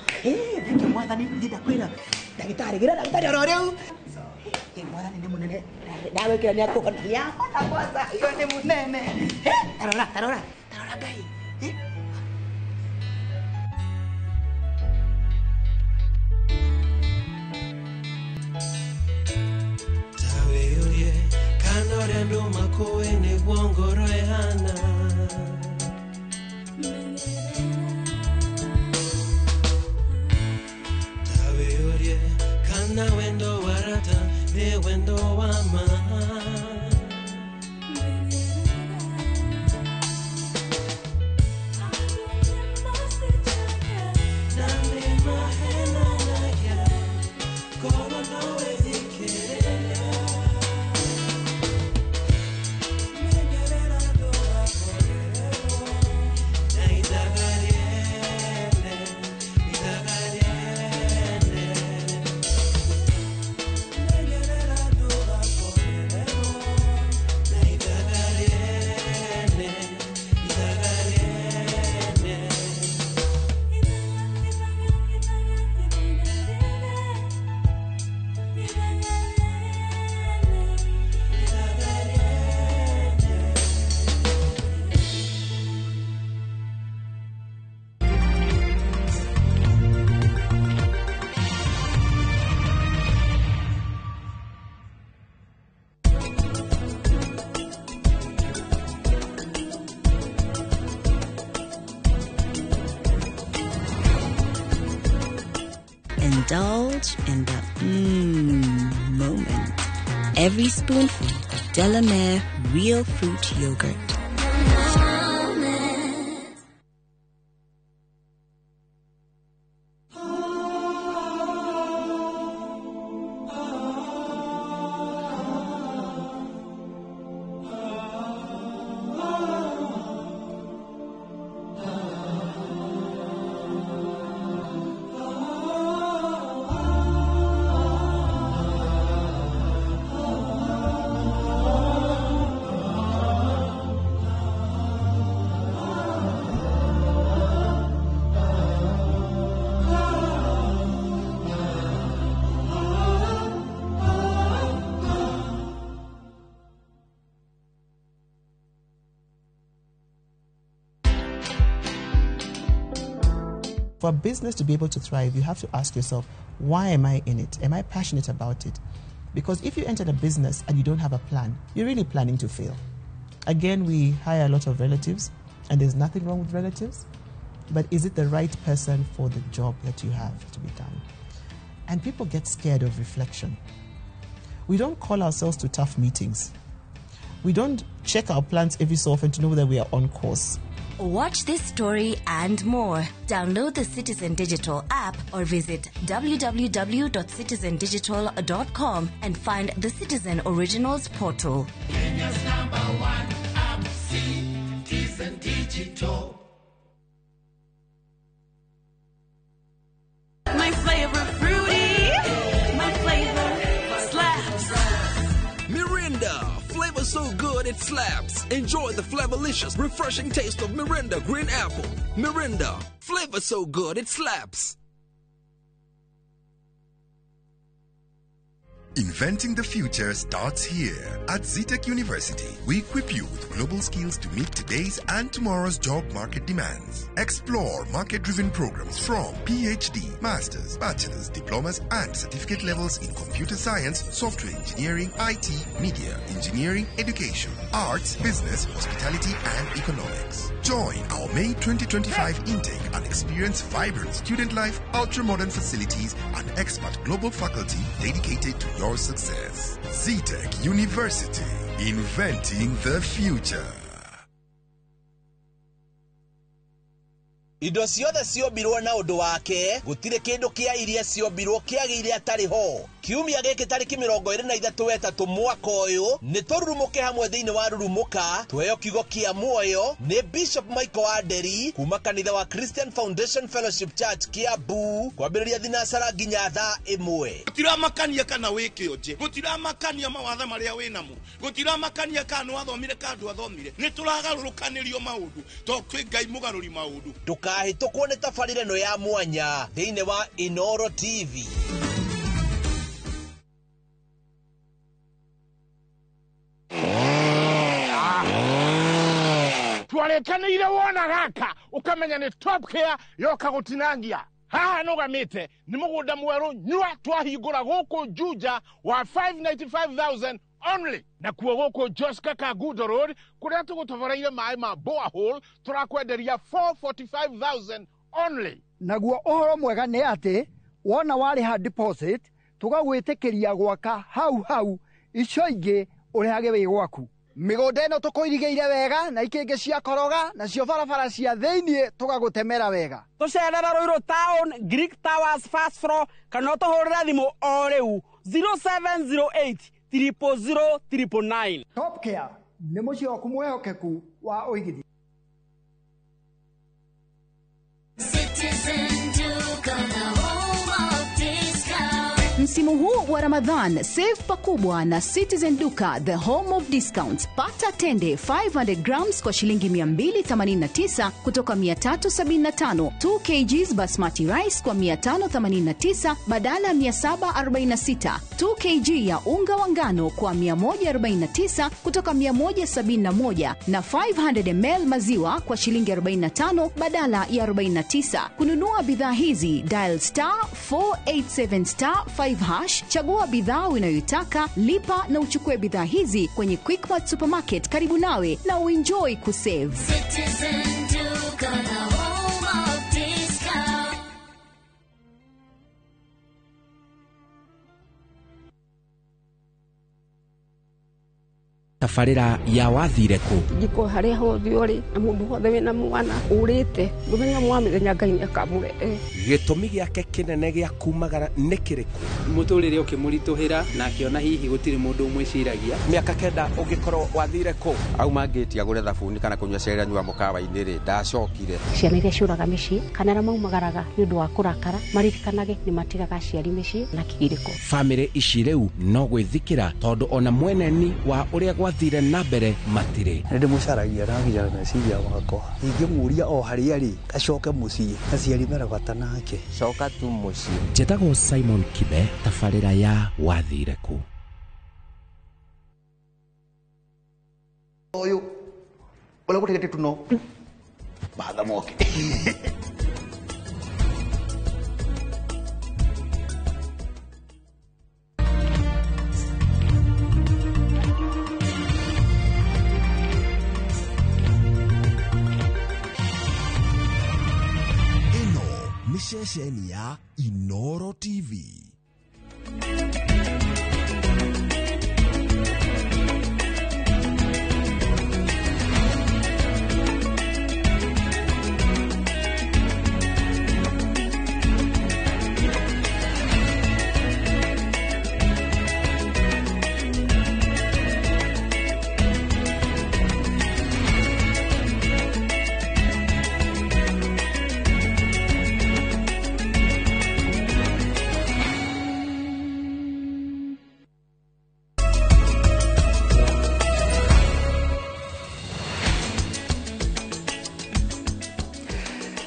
Thank you mwathani, ndĩrenda kwĩra ndagĩtarĩ, gĩra ndagĩtarĩ oro rĩu. Mwathani nĩ mũnene. Ndawĩkĩra nĩ akũhona. Nĩahona kwanza, iyo nĩ mũnene. Tarora, tarora, tarora Ngai. Tawĩyũrie kana ũrĩa andũ makũĩ nĩguo ngoro ĩhana. Tawĩyũrie kana wendo wa rata nĩ wendo wa ma. Na nĩ mahenanagia korwo no wĩthikĩrĩria. Menyerera ndũgakorererwo na ithaga rĩene, ithaga rĩene. Menyerera ndũgakorererwo na ithaga rĩene, ithaga rĩene. Indulge in the moment. Every spoonful of Delamere Real Fruit Yogurt. For a business to be able to thrive, you have to ask yourself, why am I in it? Am I passionate about it? Because if you enter a business and you don't have a plan, you're really planning to fail. Again, we hire a lot of relatives, and there's nothing wrong with relatives, but is it the right person for the job that you have to be done? And people get scared of reflection. We don't call ourselves to tough meetings. We don't check our plans every so often to know whether we are on course. Watch this story and more. Download the Citizen Digital app or visit www.citizendigital.com and find the Citizen Originals portal. Kenya's number one app, Citizen Digital. My flavor fruity, my flavor slaps. Mirinda, flavor so good it slaps. Enjoy the flavorlicious, refreshing taste of Mirinda Green Apple. Mirinda, flavor so good it slaps. Inventing the future starts here. At Zetech University, we equip you with global skills to meet today's and tomorrow's job market demands. Explore market-driven programs from PhD, master's, bachelor's, diplomas, and certificate levels in computer science, software engineering, IT, media, engineering, education, arts, business, hospitality, and economics. Join our May 2025 intake and experience vibrant student life, ultra-modern facilities, and expert global faculty dedicated to your success. Zetech University, inventing the future. Indo ciothe ciombirwo na ũndũ wake gũtirĩ kĩndũ kĩa iria ciombirwo kĩagĩire atarĩ ho. Kiumia gĩkĩ tarĩki 23 mwaka ũyũ nĩ tũrurumũke hamwe thĩinĩ wa Rurumũka tuheo kiugo kĩa muoyo nĩ Bishop Michael Wanderi kuma kanitha wa Christian Foundation Fellowship Church Kiambu kwambĩrĩria thinacara nginya thaa 1. Gũtiramakania kana wĩ kĩonje, gũtiramakania mawatha marĩa wĩ namo, gũtiramakania kana nĩwathomire kana ndwathomire, nĩ tũragarũrũkanĩrio maũndũ tondũ kwĩ Ngai mũgarũri maũndũ. Ndũkahĩtũkwo nĩ tabarĩra ĩno ya mwanya thĩinĩ wa Inooro TV. Twarĩkanĩire wona gaka ũkamenya nĩ Top Care yoka gũtinangia. Haha nũgamĩte nĩ mũgũnda mwerũ nyua twahingũra gũkũ Juja wa 595,000 only. Nakuo gũkũ Joska Kangundo Road kũrĩa tũgũtoboreire maĩ ma borehole tũrakwenderia 445,000 only. Naguo ũhoro mwega nĩ atĩ wona warĩha deposit tũgagwĩtĩkĩria gwaka hau hau icio ingĩ ũrĩhage wĩ gwaku. Mĩgũnda ĩno tũkũirigĩire wega na ikĩngĩ cia koroga nacio barabara cia thĩiniĩ tũgagũtemera wega. Tũcerere Ruiru Town, Greek Towers first floor, kana ũtũhũrĩre thimũ o rĩu 0708 000 999. Top Care nĩ mũciĩ waku mwĩhokeku wa ũigithia. Citizen Duka, the home of discount. Msimu huu wa Ramadhan, save pakubwa na Citizen Duka, the home of discounts. Pata tende 500 grams kwa shilingi 289 kutoka 375, 2 kgs basmati rice kwa 589 badala 746, 2 kg ya unga wa ngano kwa 149 kutoka 171 na 500 ml maziwa kwa shilingi 45 badala ya 49. Kununua bidhaa hizi, dial star 487 star 5 hash, chagua bidhaa unayoitaka, lipa na uchukue bidhaa hizi kwenye Quickmart Supermarket karibu nawe na uenjoy kusave. Citizen Duka, the home of discount. Tabarĩra ya wathire kũ? Njiko harĩa hothe ũrĩ na mũndũ wothe wĩna mwana ũrĩte mũthenya wa mĩthenya Ngai nĩakamũrehe. Gĩtũmi gĩake kĩnene gĩa kumagara nĩ kĩrĩkũ? Mũtũrĩre ũkĩmũritũhĩra na akĩona hihi gũtirĩ mũndũ ũmwĩciragia. Mĩaka 9 ũngĩkorwo wathire kũ? Auma ngĩti agũre thabuni kana kũnyua cai anyua mũkawa-inĩ rĩ, ndacokire. Ciana iria ciũraga mĩciĩ kana arĩa maumagaraga nĩ ũndũ wa kũrakara maririkanage nĩ matigaga aciari mĩciĩ na kĩgirĩko. Bamĩrĩ ici rĩu no gwĩthikĩra tondũ ona mweneni wa ũrĩa gwathire na mbere matirĩ. Nĩ ndĩmũcaragia na nginya meciria makwa. Ingĩmũria o harĩa arĩ acoke mũciĩ, aciari mena bata nake. Coka tu mũciĩ. Njĩtagwo Simon Kibe, tabarĩra ya wathire kũ. Ũyũ ũrĩa gũtigĩte tuno batha moke. Ceceni ya Inooro TV.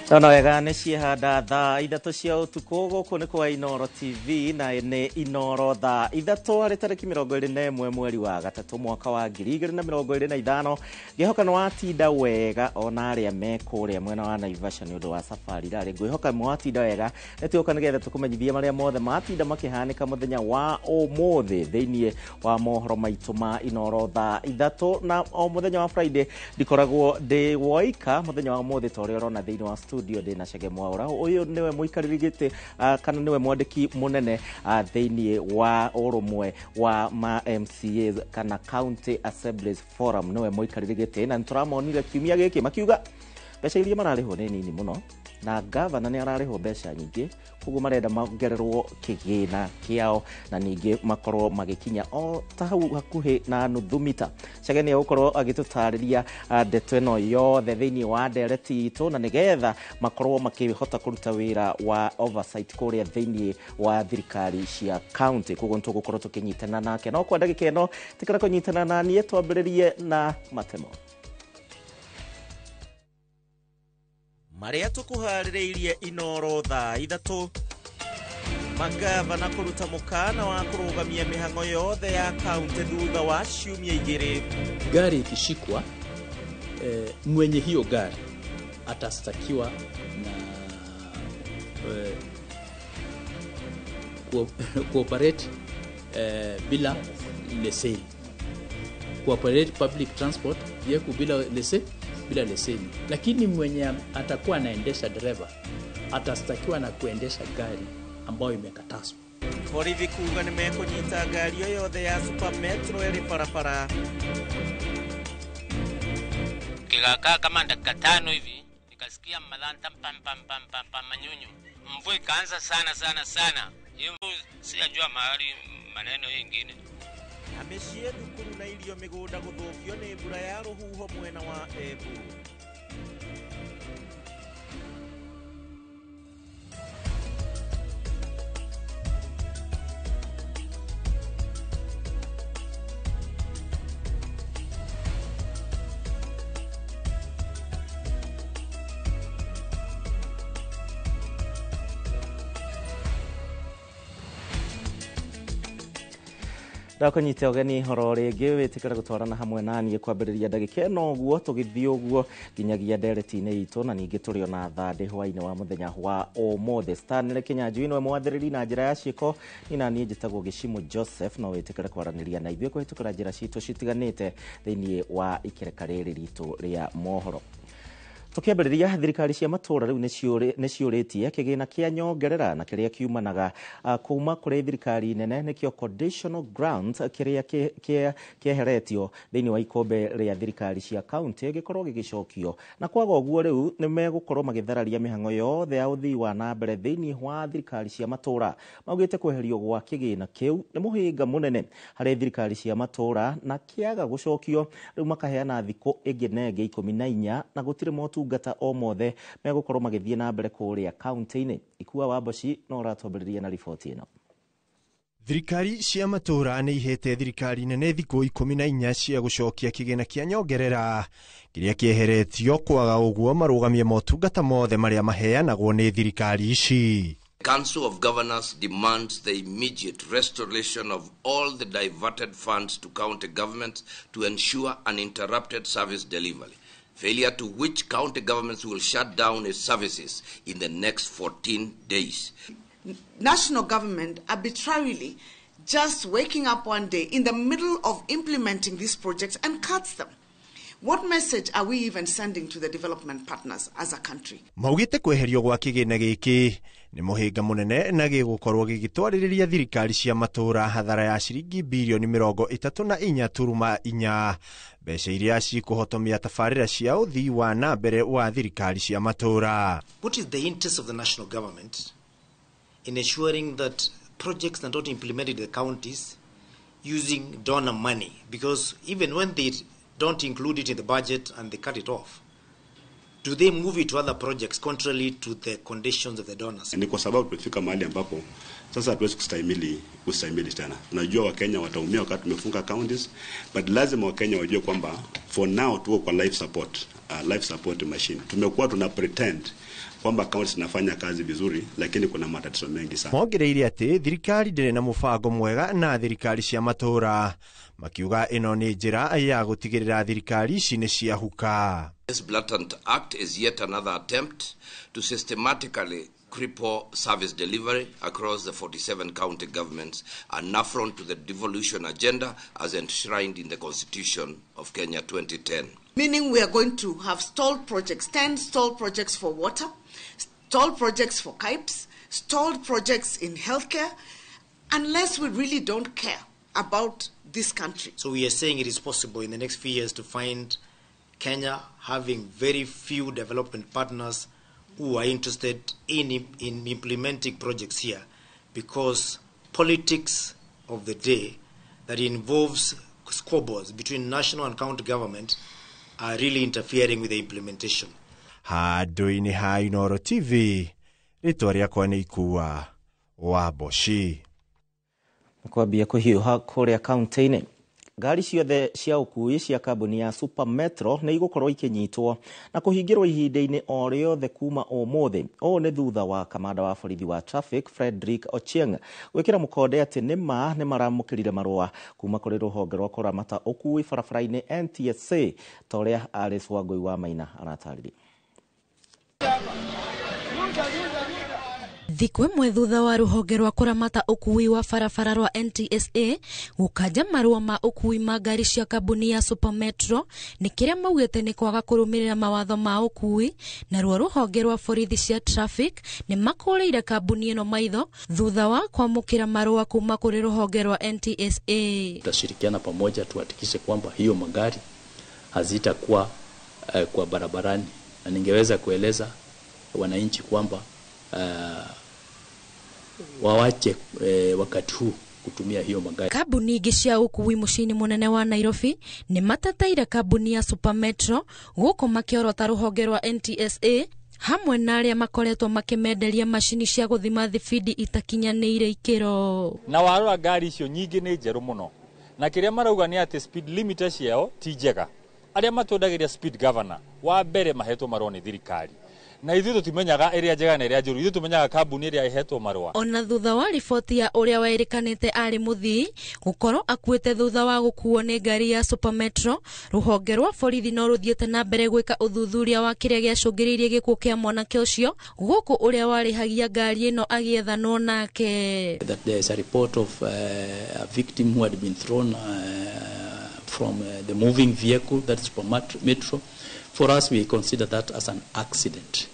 Ndona wega nĩ ciehanda thaa 3 cia ũtukũ gũkũ nĩ kwa Inooro TV na nĩ Inooro thaa 3 harĩ tarĩki 21 mweri wa 3 mwaka wa 2025. Ngĩhoka nĩ watinda wega ona arĩa me kũrĩa mwena wa Naivasha nĩ ũndũ wa safari rarĩ, ngwĩhoka mwatinda wega. Nĩ tuoka nĩgetha tũkũmenyithie marĩa mothe matinda makĩhanĩka mũthenya wa ũmũthĩ thĩinĩ wa mohoro maitũ ma Inooro thaa 3, na o mũthenya wa Friday ndikoragwo ndĩ woika. Mũthenya wa ũmũthĩ ta ũrĩa ũrona thĩinĩ wa studio ndĩ na Chege Mwaura. Ũyũ nĩwe mũikarĩri gĩtĩ kana nĩwe mwandĩki mũnene thĩinĩ wa ũrũmwe wa ma MCAs kana County Assemblies Forum, nĩwe mũikarĩri gĩtĩ, na nĩtũramonire kiumia gĩkĩ makiuga mbeca iria mararĩhwo nĩ nini mũno na gavana nĩ ararĩhwo mbeca nyingĩ, koguo marenda mongererwo kĩgĩna kĩao na ningĩ makorwo magĩkinya o ta hau hakuhĩ na nuthu mita. Chege nĩ egũkorwo agĩtũtarĩria ndeto ĩno yothe thĩinĩ wa ndereti itũ, na nĩgetha makorwo makĩhota kũruta wĩra wa oversight kũrĩa thĩinĩ wa thirikari cia county. Koguo nĩtũgũkorwo tũkĩnyitana nake, no kwa ndagĩka ĩno tĩkĩra kũnyitana na niĩ twambĩrĩrie na matemo marĩa tũkũharĩrĩirie Inooro thaa 3. Magavana kũruta mũkana wa kũrũgamia mĩhang'o yothe ya kaunti thutha wa ciumia 2. Gari ikishikwa, mwenye hiyo gari atastakiwa na cooperate bila leseni, cooperate public transport vehicle bila leseni. Lakini mwenye atakuwa anaendesha dereva atastakiwa na kuendesha gari ambayo imekatazwa. Borithi kuga nĩ mekũnyita ngari o yothe ya Super Metro ĩrĩ barabara. Kikakaa kama dakika 5 hivi nikasikia malanta pam pam pam pam pam manyunyu. Mvua ikaanza sana sana sana. Hiyo sijajua mahali maneno yengine. Na mĩciĩ, thukuru na irio mĩgũnda gũthũkio nĩ mbura ya rũhuho mwena wa Embu. Ndakũnyite ũgeni horo rĩngĩ wĩtĩkĩre gũtwarana hamwe na niĩ kwambĩrĩria ndagĩka ĩno ũguo tũgĩthiĩ ũguo nginyagia ndereti-inĩ itũ, na ningĩ tũrĩ ona thandĩ hwaĩ-inĩ wa mũthenya wa ũmũthĩ. Stanley Kinyanjui nĩwe mwathĩrĩri na njĩra ya ciĩko, niĩ na niĩ njĩtagwo Gĩcimũ Joseph. No wĩtĩkĩre kwaranĩria na ithuĩ kũhĩtũkĩra njĩra citũ citiganĩte thĩinĩ wa ikereka rĩrĩ ritũ rĩa mohoro. Tũkĩambĩrĩria, thirikari cia matũũra rĩu nĩ ciũrĩtie kĩgĩna kĩa nyongerera na kĩrĩa kiumanaga kuma kũrĩ thirikari nene, nĩkĩo conditional grant, kĩrĩa kĩeheretio thĩinĩ wa ikombe rĩa thirikari cia county gĩkorwo gĩgĩcokio, na kwaga ũguo rĩu nĩ megũkorwo magĩthararia mĩhang'o yothe ya ũthii wa na mbere thĩinĩ wa thirikari cia matũũra. Maugĩte kweherio gwa kĩgĩna kĩu nĩ mũhĩnga mũnene harĩ thirikari cia matũũra, na kĩaga gũcokio rĩu makaheana thikũ ĩngĩ na ĩngĩ 14 na gũtirĩ motungata o mothe megũkorwo magĩthiĩ na mbere kũrĩa kaunti-inĩ. Ikua wa Mboci no ũratwambĩrĩria na riboti ĩno. Thirikari cia matũũra nĩ ihete thirikari nene thikũ 14 cia gũcokia kĩgĩna kĩa nyongerera kĩrĩa kĩeheretio, kwaga ũguo marũgamie motungata mothe marĩa maheanagwo nĩ thirikari ici. Council of Governors demands the immediate restoration of all the diverted funds to county governments to ensure uninterrupted service delivery. Failure to which county governments will shut down its services in the next 14 days. National government arbitrarily just waking up one day in the middle of implementing these projects and cuts them. What message are we even sending to the development partners as a country? Maugĩte kweherio gwa kĩgĩna gĩkĩ nĩ mũhĩnga mũnene na gĩgũkorwo gĩgĩtwarĩrĩria thirikari cia matũũra hathara ya ciringi birioni 34.4, mbeca iria cikũhotomia tabarĩra cia ũthii wa na mbere wa thirikari cia matũũra. What is the interest of the national government in ensuring that projects are not implemented in the counties using donor money? Because even when they don't include it in the budget and they cut it off, do they move it to other projects contrary to the conditions of the donors? Ni kwa sababu tumefika mahali ambapo sasa hatuwezi kustahimili tena. Tunajua Wakenya wataumia wakati tumefunga counties, but lazima Wakenya wajue kwamba for now tuko kwa life support. life support machine. Tumekuwa tuna pretend kwamba counties zinafanya kazi vizuri, lakini kuna matatizo mengi sana. Mongereire atĩ thirikari ndĩrĩ na mũbango mwega na thirikari cia matũũra, makiuga ĩno nĩ njĩra ya gũtigĩrĩra thirikari ici nĩ ciahuka. This blatant act is yet another attempt to systematically cripple service delivery across the 47 county governments, an affront to the devolution agenda as enshrined in the Constitution of Kenya 2010. Meaning we are going to have stalled projects, 10 stalled projects for water, stalled projects for KIPES, stalled projects in healthcare, unless we really don't care about this country. So we are saying it is possible in the next few years to find Kenya having very few development partners who are interested in implementing projects here, because politics of the day that involves squabbles between national and county government are really interfering with the implementation. Handũ-inĩ ha Inooro TV, rĩtwa rĩakwa nĩ Ikua wa Mboci. Kwambia kũhiũha kũrĩa kaunti-inĩ. Ngari ciothe cia ũkuui cia kambuni ya Super Metro nĩ igũkorwo ikĩnyitwo na kũhingĩrwo ihinda-inĩ o rĩothe kuma ũmũthĩ. Ũũ nĩ thutha wa kamanda wa borithi wa traffic Frederick Ochieng gwĩkĩra mũkonde atĩ nĩma nĩ maramũkĩrire marũa kuma kũrĩ rũhonge rwa kũramata ũkuui barabara-inĩ NTSA, ta ũrĩa Alice Wangũi wa Maina aratarĩria. Thikũ ĩmwe thutha wa rũhonge rwa kũramata ũkuui wa barabara rwa NTSA gũkanja marũa ma ũkuui ma ngari cia kambuni ya Super Metro nĩ kĩrĩa maugĩte nĩ kwaga kũrũmĩrĩra mawatho ma ũkuui, naruo rũhonge rwa borithi cia traffic nĩ makũrĩire kambuni ĩno maitho thutha wa kwamũkĩra marũa kuma kũrĩ rũhonge rwa NTSA. Tutashirikiana pamoja tuhakikishe kwamba hiyo magari hazitakuwa kwa barabarani, na ningeweza kueleza wananchi kwamba wawache wakati huu kutumia hiyo magari. Kambuni ingĩ cia ũkuui mũciĩ-inĩ mũnene wa Nairobi nĩ mateteire kambuni ya Super Metro gũkũ makĩorota rũhonge rwa NTSA hamwe na arĩa makoretwo makĩmenderia macini cia gũthima thibindi itakinyanĩire ikĩro. Na warora ngari icio nyingĩ nĩ njerũ mũno, na kĩrĩa marauga nĩ atĩ speed limiter ciao ti njega. Arĩa matwendagĩria speed governor wa mbere mahetwo marũa nĩ thirikari, na ithuĩ tũtimenyaga ĩrĩa njega na ĩrĩa njũru, ithuĩ tũmenyaga kambuni ĩrĩa ĩhetwo marũa. Ona thutha wa riboti ya ũrĩa werĩkanĩte arĩ mũthii gũkorwo akuĩte thutha wa gũkuo nĩ ngari ya Super Metro, rũhonge rwa borithi no rũthiĩte na mbere gwĩka ũthuthuria wa kĩrĩa gĩacũngĩrĩirie gĩkuũ kĩa mwanake ũcio gũkũ ũrĩa warĩhagia ngari ĩno agĩethanwo nake. That there is a report of a victim who had been thrown from the moving vehicle, that is Super Metro. For us, we consider that as an accident.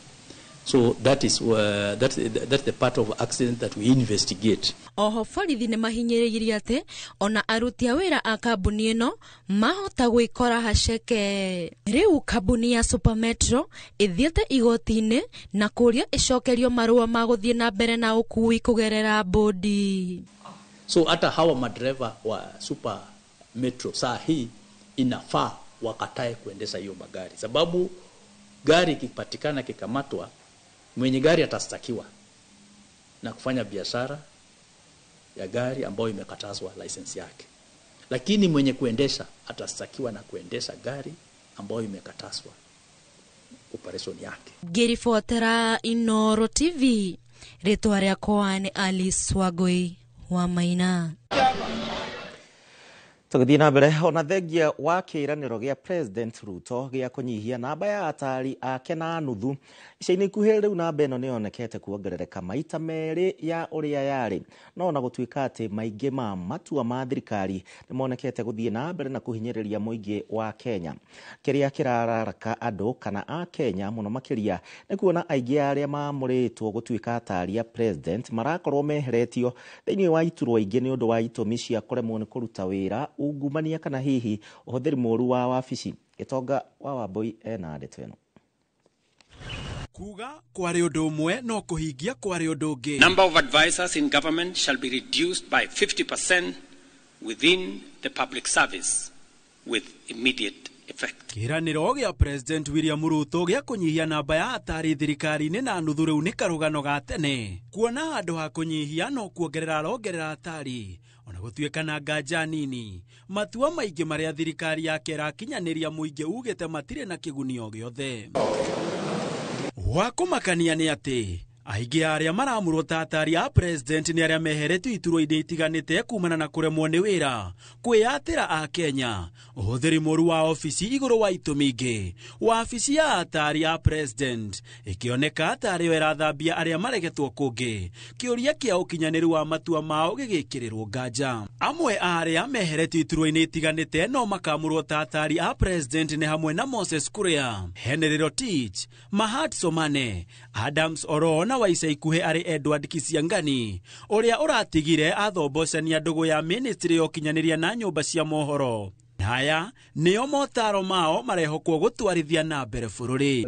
So that is that's the part of accident that we investigate. Oho borithi nĩ mahinyĩrĩirie atĩ ona aruti a wĩra a kambuni ĩno mahota gwĩkora haceke. Rĩu kambuni ya Super Metro ĩthiĩte igoti-inĩ na kũria ĩcokerio marũa ma gũthiĩ na mbere na ũkuui kũgerera bodi. So hata hawa madereva wa Super Metro saa hii inafaa wakatae kuendesha hiyo magari, sababu gari ikipatikana kikamatwa, mwenye gari atastakiwa na kufanya biashara ya gari ambayo imekatazwa license yake, lakini mwenye kuendesha atastakiwa na kuendesha gari ambayo imekatazwa operation yake. Ngĩribotera Inooro TV, rĩtwa rĩakwa nĩ Alice Wangũi wa Maina. Tũgĩthiĩ na mbere, ona thengia wa kĩĩranĩro gĩa President Ruto gĩa kũnyihia namba ya atari ake na nuthu, ica-inĩ ikuhĩ rĩu namba ĩno nĩyonekete kuongerereka maita merĩ ya ũrĩa yarĩ, no ona gũtuĩka atĩ maingĩ ma matua ma thirikari nĩmonekete gũthiĩ na mbere na kũhinyĩrĩria mũingĩ wa Kenya. Kĩrĩa kĩrararaka andũ kana a Kenya mũno makĩria nĩ kuona aingĩ arĩa maamũrĩtwo gũtuĩka atari a President marakorwo meheretio thĩinĩ wa iturwa ingĩ nĩ ũndũ wa itũmi cia kũremwo nĩ kũruta wĩra, ungumania kana hihi ũhũthĩri mũũru wa wabici. Gĩtonga wa Wambui ena ndeto ĩno. Kuga kwarĩ ũndũ ũmwe no kũhingia kwarĩ ũndũ ũngĩ. Number of advisors in government shall be reduced by 50% within the public service with immediate effect. Kĩranĩro gĩa President William Ruto gĩa kũnyihia namba ya atari thirikari-inĩ na nuthu rĩu nĩ karũgano ga tene. Kuona handũ ha kũnyihia no kuongerera arongerera atari ona gũtuĩka na nganja nini. Matua maingĩ marĩa thirikari yake ĩrakinyanĩria mũingĩ ugĩte matirĩ na kĩguni o gĩothe. Wa kũmakania nĩ atĩ aingĩ arĩa maramũrwo ta atari a president nĩ arĩa meheretio iturwa-inĩ itiganĩte kumana na kũremwo nĩ wĩra, kwĩyatĩra a Kenya, ũhũthĩri mũru wa obici igũrũ wa itũmi ingĩ. Wabici ya atari a president ĩkĩoneka tarĩ yo ĩrathambia arĩa maregetwo kũngĩ, kĩũria kĩa ũkinyanĩru wa matua mao gĩgĩkĩrĩrwo nganja. Amwe a arĩa meheretio iturwa-inĩ itiganĩte no makamũrwo ta atari a president nĩ hamwe na Moses Kuria, Henry Rotich, Mahat Somane, Adams Oro na wa ica ikuhĩ arĩ Edward Kisiangani ũrĩa ũratigire athombocania ndũgũ ya ministry ya ũkinyanĩria na nyũmba cia mohoro. Haya nĩo motaro mao marehokwo gũtwarithia na mbere bũrũri.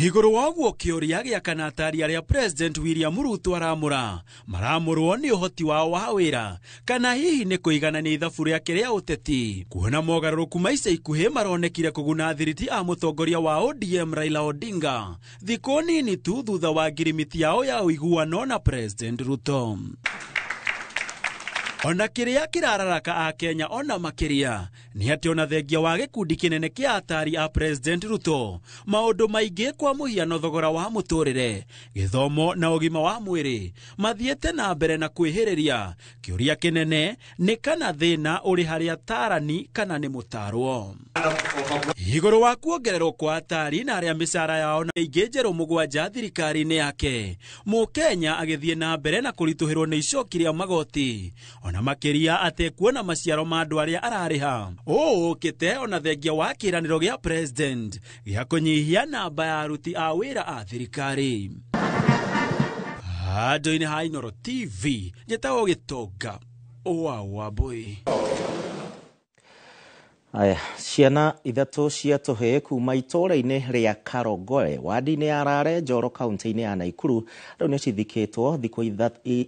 Igũrũ wa ũguo kĩũria gĩa kana atari arĩa President William Ruto aramũra maramũrwo nĩ ũhoti wao wa wĩra kana hihi nĩ kũiganania ithabu rĩake rĩa ũteti. Kuona mogarũrũku ma ica ikuhĩ maronekire kũguna thiriti a mũtongoria wa ODM Raila Odinga thikũ nini tu thutha wa ngirimiti yao ya ũiguano na President Ruto. Ona kĩrĩa kĩrararaka a Kenya ona makĩria nĩ atĩ ona thengia wa gĩkundi kĩnene kĩa atari a President Ruto maũndũ maingĩ kwa mũhiano thogora wa mũtũrĩre, gĩthomo na ũgima wa mwĩrĩ mathiĩte na mbere na kwĩhĩrĩria. Kĩũria kĩnene nĩ kana thĩna ũrĩ harĩ atarani kana nĩ mũtarwo. Igũrũ wa kuongererwo kwa atari na arĩa mĩcara yao na ingĩ njerũ mũgwanja thirikari-inĩ yake, Mũkenya agĩthiĩ na mbere na kũritũhĩrwo nĩ icoki rĩa magoti ona makĩria atekuona maciaro ma andũ arĩa ararĩha. Ũũ ũkĩte ona thengia wa kĩranĩro gĩa president gĩa kũnyihia namba ya aruti a wĩra a thirikari. Handũ-inĩ ha Inooro TV njĩtagwo Gĩtonga wa Wambui. Aya, ciana ithatũ cia tũhĩĩ kuma itũũra-inĩ rĩa Karongoe wadi-inĩ ya Rare Njoro kaunti-inĩ ya Naikuru rĩu nĩ cithikĩtwo thikũ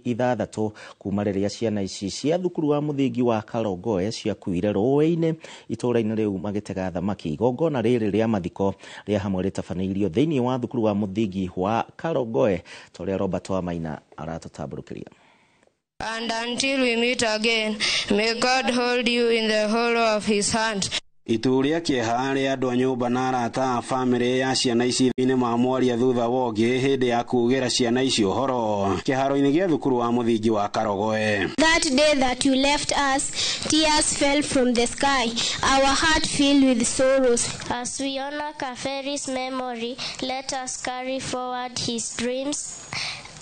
ithathatũ kuma rĩrĩa ciana ici cia thukuru wa mũthingi wa Karongoe ciakuire rũĩ-inĩ itũũra-inĩ rĩu magĩtega thamaki. Igongona rĩrĩ rĩa mathiko rĩa hamwe rĩtabanĩirio thĩinĩ wa thukuru wa mũthingi wa Karongoe ta ũrĩa Robert Wamaina aratũtambũrũkĩria. And until we meet again, may God hold you in the hollow of his hand. Itu rĩa kĩeha rĩa andũ a nyũmba na arata a bamĩrĩ ya ciana ici thĩinĩ ma mwaria thutha wa ũngĩ hĩndĩ ya kugĩra ciana ici ũhoro kĩharo-inĩ gĩa thukuru wa mũthingi wa Karogoe. That day that you left us, tears fell from the sky, our heart filled with sorrows. As we honor Kaferi's memory, let us carry forward his dreams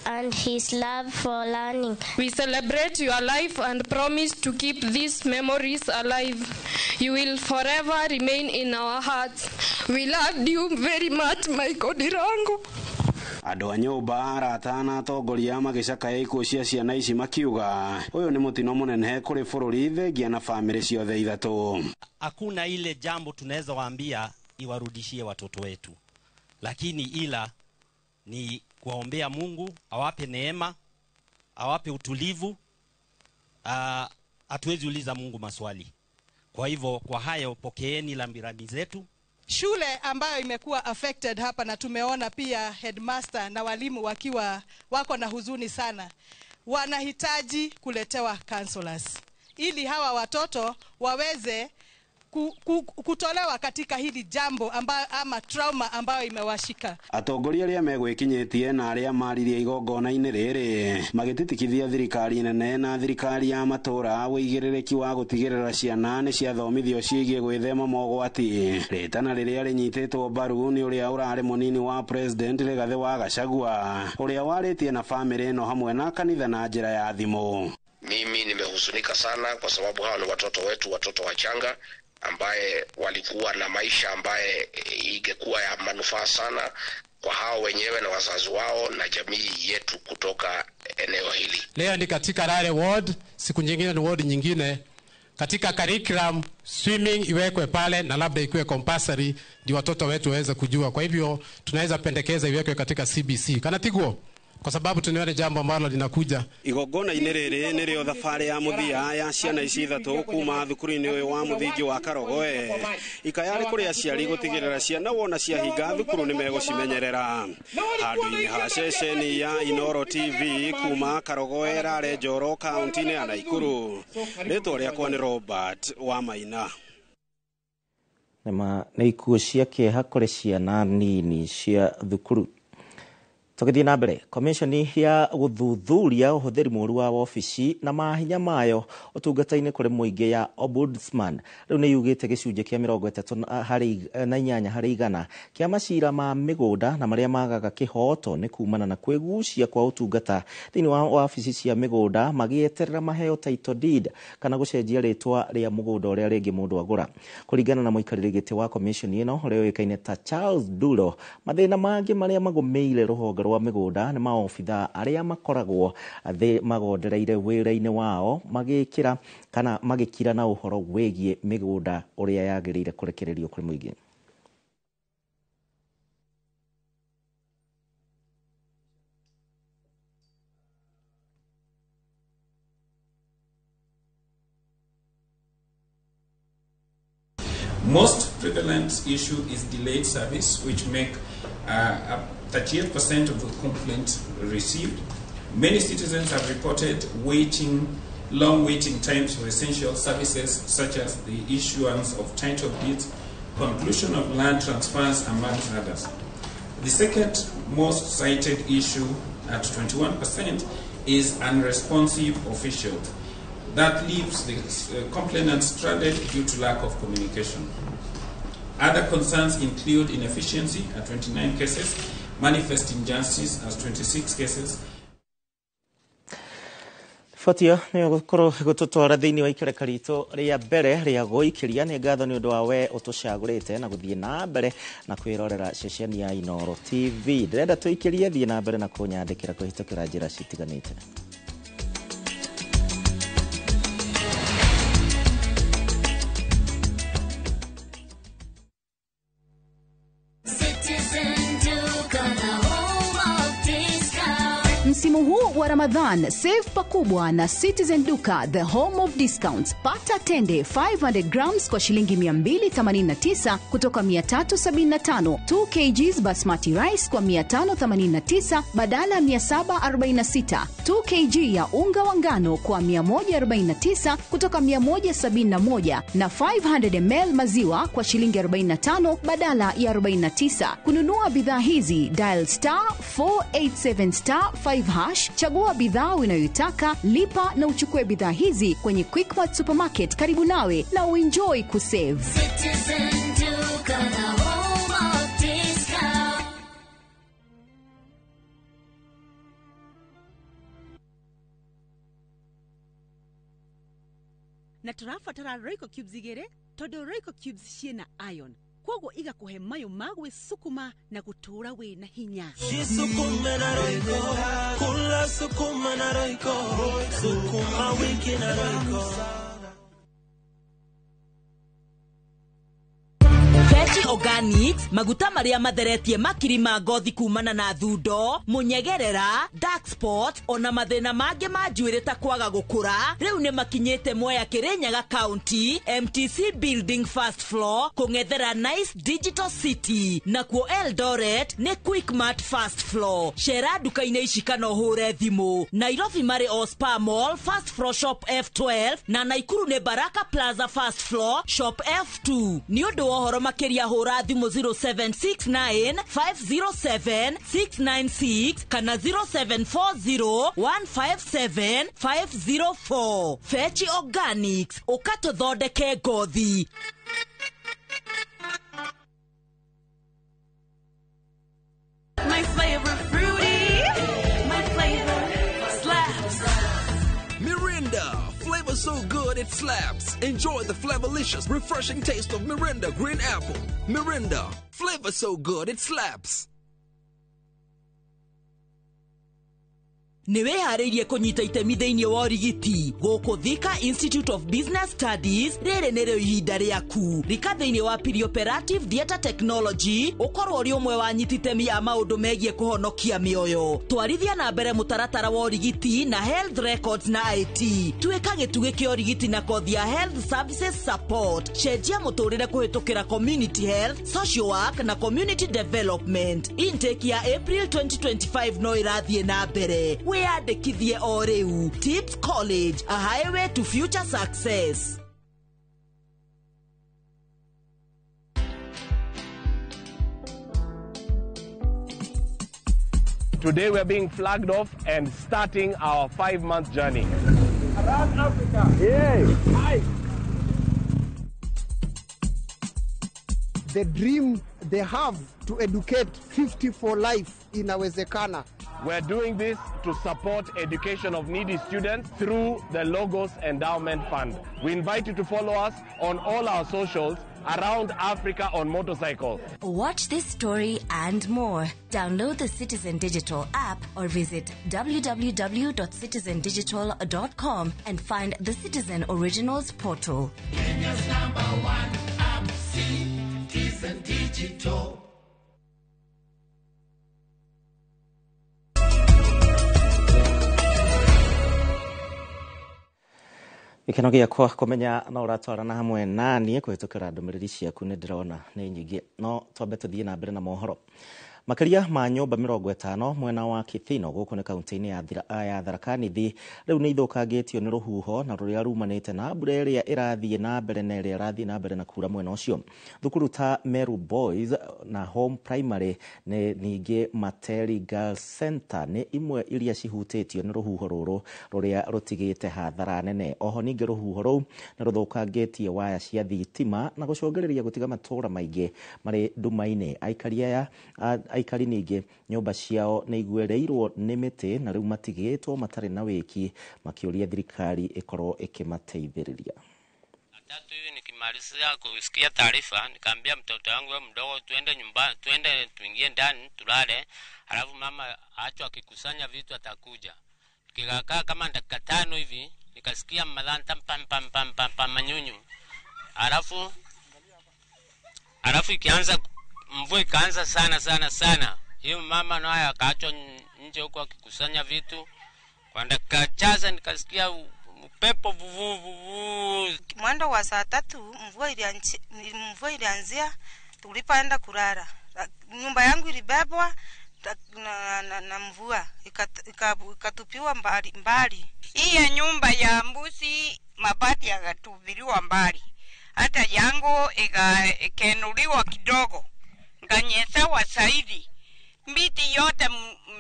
and his love for learning. We celebrate your life and promise to keep these memories alive. You will forever remain in our hearts. We loved you very much, my Kodirango. Andũ a nyũmba, arata na atongoria magĩcakaya ikuũ cia ciana ici makiuga ũyũ nĩ mũtino mũnene kũrĩ bũrũri thengia na bamĩrĩ ciothe ithatũ. Hakuna ile jambo tunaweza waambia iwarudishie watoto wetu, lakini ila ni kuwaombea Mungu awape neema, awape utulivu. Hatuwezi uliza Mungu maswali. Kwa hivyo kwa hayo pokeeni rambirambi zetu. Shule ambayo imekuwa affected hapa, na tumeona pia headmaster na walimu wakiwa wako na huzuni sana, wanahitaji kuletewa counselors ili hawa watoto waweze kutolewa katika hili jambo ambayo, ama trauma ambayo imewashika. Atongoria arĩa megwĩkinyĩtie na arĩa maririe igongona-inĩ rĩrĩ magĩtitikithia thirikari nene na thirikari ya matũũra wĩigĩrĩrĩki wa gũtigĩrĩra ciana nĩ ciathomithio ciĩgiĩ gwĩthema mogwati. Rĩtana rĩrĩa rĩnyitĩtwo mbaru nĩ ũrĩa ũrarĩ mũnini wa president Rigathĩ wa Gachagua ũrĩa warĩtie na bamĩrĩ ĩno hamwe na kanitha na njĩra ya thimũ. Mimi nimehuzunika sana kwa sababu hawa ni watoto wetu, watoto wachanga ambaye walikuwa na maisha ambaye ingekuwa ya manufaa sana kwa hao wenyewe na wazazi wao na jamii yetu kutoka eneo hili. Leo ni katika Rare ward, siku nyingine ni ward nyingine. Katika curriculum swimming iwekwe pale na labda ikiwe compulsory ndio watoto wetu waweze kujua. Kwa hivyo tunaweza pendekeza iwekwe katika CBC. Kana tiguo kwa sababu tunaona jambo ambalo linakuja. Igongona-inĩ rĩrĩ nĩrĩo thabarĩ ya mũthia ya ciana ici ithatũ kuma thukuru-inĩ ũyũ wa mũthingi wa Karogoe. Ikaya rĩ kũrĩ aciari gũtigĩrĩra ciana wona ciahinga thukuru nĩ megũcimenyerera. Handũ-inĩ ha ceceni ya Inooro TV kuma Karogoe Rare Njoro kaunti-inĩ ya Naikuru. Rĩtwa rĩakwa nĩ Robert Wamaina. Nĩ ikuũ cia kĩeha kũrĩ ciana nini cia thukuru. Tũgĩthiĩ na mbere, komishoni ya gũthuthuria ũhũthĩri mũũru wa wabici na mahinya mayo ũtungata-inĩ kũrĩ mũingĩ ya Ombudsman rĩu nĩ yugĩte gĩcunjĩ kĩa 38 harĩ igana kĩa macira ma mĩgũnda na marĩa magaga kĩhooto nĩ kumana na kwĩgucia kwa ũtungata thĩinĩ wa wabici cia mĩgũnda magĩeterera maheo title deed kana gũcenjia rĩtwa rĩa mũgũnda ũrĩa rĩngĩ mũndũ agũra. Kũringana na mũikarĩri gĩtĩ wa komishoni ĩno ũrĩa ũĩkaine ta Charles Duro, mathĩna mangĩ marĩa magũmĩire rũhonge rwa mĩgũnda nĩ maobithaa arĩa makoragwo magondereire wĩra-inĩ wao magĩkĩra kana magĩkira na ũhoro wĩgiĩ mĩgũnda ũrĩa yagĩrĩire kũrekererio kũrĩ mũingĩ. Most prevalent issue is delayed service, which make 38% of the complaints received. Many citizens have reported long waiting times for essential services such as the issuance of title deeds, conclusion of land transfers, amongst others. The second most cited issue at 21% is unresponsive officials. That leaves the complainant stranded due to lack of communication. Other concerns include inefficiency at 29 cases, manifest injustice at 26 cases. Riboti ĩyo nĩ gũkorwo gũtũtwara thĩinĩ wa ikereka ritũ rĩa mbere rĩa gũikĩria. Nĩ ngatho nĩ ũndũ wa we ũtũcagũrĩte na gũthiĩ na mbere na kwĩrorera ceceni ya Inooro TV. Ndĩrenda tũikĩrie, thiĩ na mbere na kũnyandĩkĩra kũhĩtũkĩra njĩra citiganĩte. Msimu huu wa Ramadhan, save pakubwa na Citizen Duka, the home of discounts. Pata tende 500 grams kwa shilingi 289 kutoka 375, 2 kgs basmati rice kwa 589 badala 746, 2 kg ya unga wa ngano kwa 149 kutoka 171 na 500 ml maziwa kwa shilingi 45 badala ya 49. Kununua bidhaa hizi, dial star 487 star 5 hash, chagua bidhaa unayoitaka, lipa na uchukue bidhaa hizi kwenye Quickmart Supermarket karibu nawe na uenjoy kusave. Citizen Duka, the home of discount. Na tũrabatara Royco cubes igĩrĩ tondũ Royco cubes ciĩna iron, koguo igakuhe mayo ma gwĩsukuma na gũtũũra wĩna hinya. Jisukume na Royco, kula sukuma na Royco, sukuma wiki na Royco. Fetch Organics, maguta maria matheretie makiri ma ngothi kumana na thundo, munyegerera, dark spot, ona mathina mangĩ ma njuĩrĩ ta kwaga gũkũra, rĩu nĩ makinyĩte Mwea Kirinyaga County, MTC Building first floor, kũng'ethera Nice Digital City, nakuo Eldoret nĩ Quickmart first floor. Cera nduka-inĩ ici kana ũhũre thimũ. Nairobi marĩ o Spa Mall first floor shop F12 na Naikuru nĩ Baraka Plaza first floor shop F2. Nĩ ũndũ wa ũhoro makĩria hũra thimũ 0769 507 696 kana 0740 157 504. Fetch Organics, ũkatũthondeke ngothi. My flavor fruity, my flavor slaps. Mirinda, flavor so good it slaps. Enjoy the flavorlicious, refreshing taste of Mirinda Green Apple. Mirinda, flavor so good it slaps. Nĩ wĩharĩirie kũnyita itemi thĩinĩ wa ũrigiti gũkũ Thika Institute of Business Studies? Rĩrĩ nĩrĩo ihinda rĩaku. Rika thĩinĩ wa Perioperative Theatre Technology, ũkorwo ũrĩ ũmwe wa anyiti itemi a maũndũ megiĩ kũhonokia mĩoyo. Twarithia na mbere mũtaratara wa ũrigiti na health records na IT. Tuĩka gĩtugĩ kĩa ũrigiti na kothi ya health services support. Cenjia mũtũrĩre kũhĩtũkĩra community health, social work na community development. Intake ya April 2025 no ĩrathiĩ na mbere. Wĩyandĩkithie o rĩu. Tips College, a highway to future success. Today we are being flagged off and starting our 5-month journey. Around Africa. Yeah. Hi. The dream they have to educate 50 for life inawezekana. We're doing this to support education of needy students through the Logos Endowment Fund. We invite you to follow us on all our socials around Africa on motorcycle. Watch this story and more. Download the Citizen Digital app or visit www.citizendigital.com and find the Citizen Originals portal. Kenya's number one app, Citizen Digital. Gĩkeno gĩakwa kũmenya no ũratwarana hamwe naniĩ kũhĩtũkĩra ndũmĩrĩri ciaku nĩ ndĩrona nĩ nyingĩ, no twambe tũthiĩ na mbere na mohoro. Makĩria ma nyũmba 50 mwena wa Kithino gũkũ nĩ kaunti-inĩ ya Tharaka Nithi rĩu nĩ ithũkangĩtio nĩ rũhuho na rũrĩa rumanĩte na mbura ĩrĩa ĩrathiĩ na mbere na ĩrĩa ĩrathiĩ na mbere na kura mwena ũcio. Thukuru ta Meru Boys na Home Primary nĩ ningĩ Materi Girls Center nĩ imwe iria cihutĩtio nĩ rũhuho rũrũ rũrĩa rũtigĩte hathara nene. Oho ningĩ rũhuho rũu nĩ rũthũkangĩtie waya cia thitima na gũcũngĩrĩria gũtiga matũũra maingĩ marĩ nduma-inĩ. Aikari aya aikari ningĩ nyũmba ciao nĩ igwĩrĩirwo nĩ mĩtĩ na rĩu matigĩtwo matarĩ na wĩki, makĩũria thirikari ĩkorwo ĩkĩmateithĩrĩria. Tatu hivi nikimalizia kusikia taarifa, nikaambia mtoto wangu wewe mdogo, tuende nyumbani, tuende tuingie ndani tulale, halafu mama acho akikusanya vitu atakuja. Tukikaa kama dakika 5 hivi nikasikia madhanta pam pam pam pam pam manyunyu, halafu ikianza mvua ikaanza sana sana sana. Hiyo mama naye akaachwa nje huko akikusanya vitu. Kwa dakika chache nikasikia upepo vuvu vuvu. Mwendo wa saa 3 mvua ilianzia tulipoenda kulala. Nyumba yangu ilibebwa na mvua ikatupiwa mbali mbali. Hii nyumba ya mbuzi mabati yakatupiliwa mbali. Hata yangu ikaenuliwa kidogo. Nganyesewa zaidi. Miti yote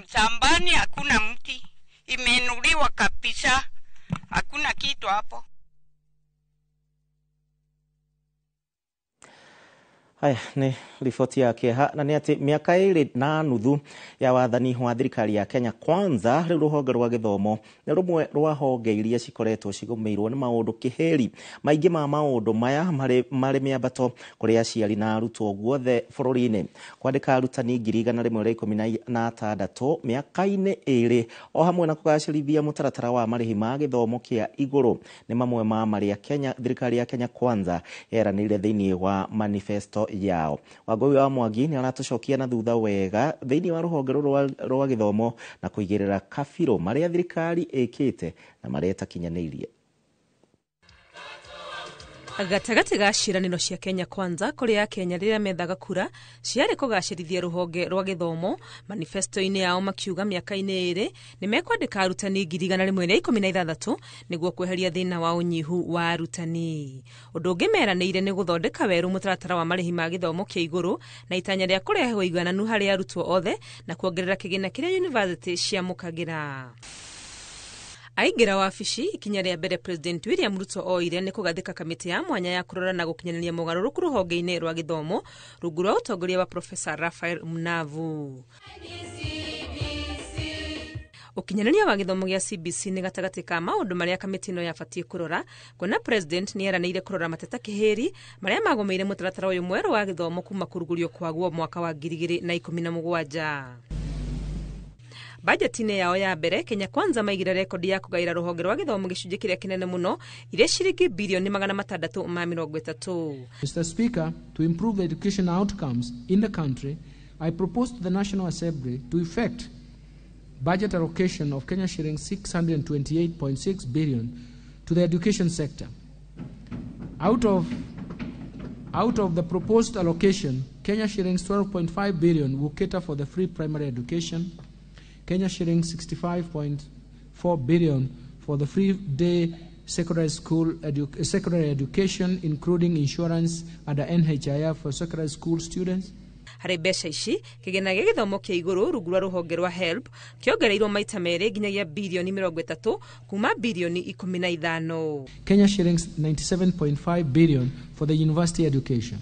msambani hakuna mti. Imeinuliwa kabisa. Hakuna kitu hapo. Haya nĩ riboti ya kĩeha na nĩ atĩ mĩaka 2.5 ya wathani wa thirikari ya Kenya Kwanza rĩu rũhonge rwa gĩthomo nĩ rũmwe rwa honge iria cikoretwo cigũmĩirwo nĩ maũndũ kĩhĩri. Maingĩ ma maũndũ maya marĩ mĩambato kũrĩ aciari na arutwo guothe bũrũri-inĩ. Kwandĩka arutani 116,000 mĩaka-inĩ 2 o hamwe na kũgacĩrithia mũtaratara wa marĩhi ma gĩthomo kĩa igũrũ nĩ mamwe ma marĩa thirikari ya Kenya Kwanza yeranĩire thĩinĩ wa manifesto yao. Wangũi wa Mwangi nĩ aratũcokia na thutha wega thĩinĩ wa rũhonge rũrũ rwa gĩthomo na kũigĩrĩra kabirũ marĩa thirikari ĩkĩte na marĩa ĩtakinyanĩirie. Gatagatĩ ga ciĩranĩro cia Kenya Kwanza kũrĩ Akenya rĩrĩa methaga kura ciarĩ kũgacĩrithia rũhonge rwa gĩthomo. Manifesto-inĩ yao makiuga mĩaka-inĩ 2 nĩ mekwandĩka arutani 116,000 nĩguo kweheria thĩna wa ũnyihu wa arutani. Ũndũ ũngĩ meranĩire nĩ gũthondeka werũ mũtaratara wa marĩhi ma gĩthomo kĩa igũrũ na itanya rĩa kũrehe ũigananu harĩ arutwo othe na kuongerera kĩgĩna kĩrĩa yunivasĩtĩ ciamũkagĩra. Aingĩra wabici, ikinya rĩa mbere President William Ruto oire nĩ kũgathĩka kamĩtĩ ya mwanya ya kũrora na gũkinyanĩria mogarũrũku rũhonge-inĩ rwa gĩthomo rungu rwa ũtongoria wa Professor Raphael Munavu. Ũkinyanĩria wa gĩthomo gĩa CBC nĩ gatagatĩ ka maũndũ marĩa kamĩtĩ ĩno yabatiĩ kũrora, kuona President nĩ eranĩire kũrora mateta kĩhĩri marĩa magũmĩire mũtaratara ũyũ mwerũ wa gĩthomo kuma kũrugũrio kwaguo mwaka wa 2017. Bajeti-inĩ yao ya mbere, Kenya Kwanza maigire rekondi ya kũgaĩra rũhonge rwa gĩthomo gĩcunjĩ kĩrĩa kĩnene mũno, iria ciringi birioni 630. Mr. Speaker, to improve the education outcomes in the country, I propose to the National Assembly to effect budget allocation of Kenya shillings 628.6 billion to the education sector. Out of the proposed allocation, Kenya shillings 12.5 billion will cater for the free primary education, Kenya shillings 65.4 billion for the free day secondary school secondary education, including insurance under NHIF for secondary school students. Harĩ mbeca ici, kĩgĩna gĩa gĩthomo kĩa igũrũ rungu rwa rũhonge rwa HELB kĩongereirwo maita merĩ nginyagia birioni 30 kuma birioni 15. Kenya shillings 97.5 billion for the university education,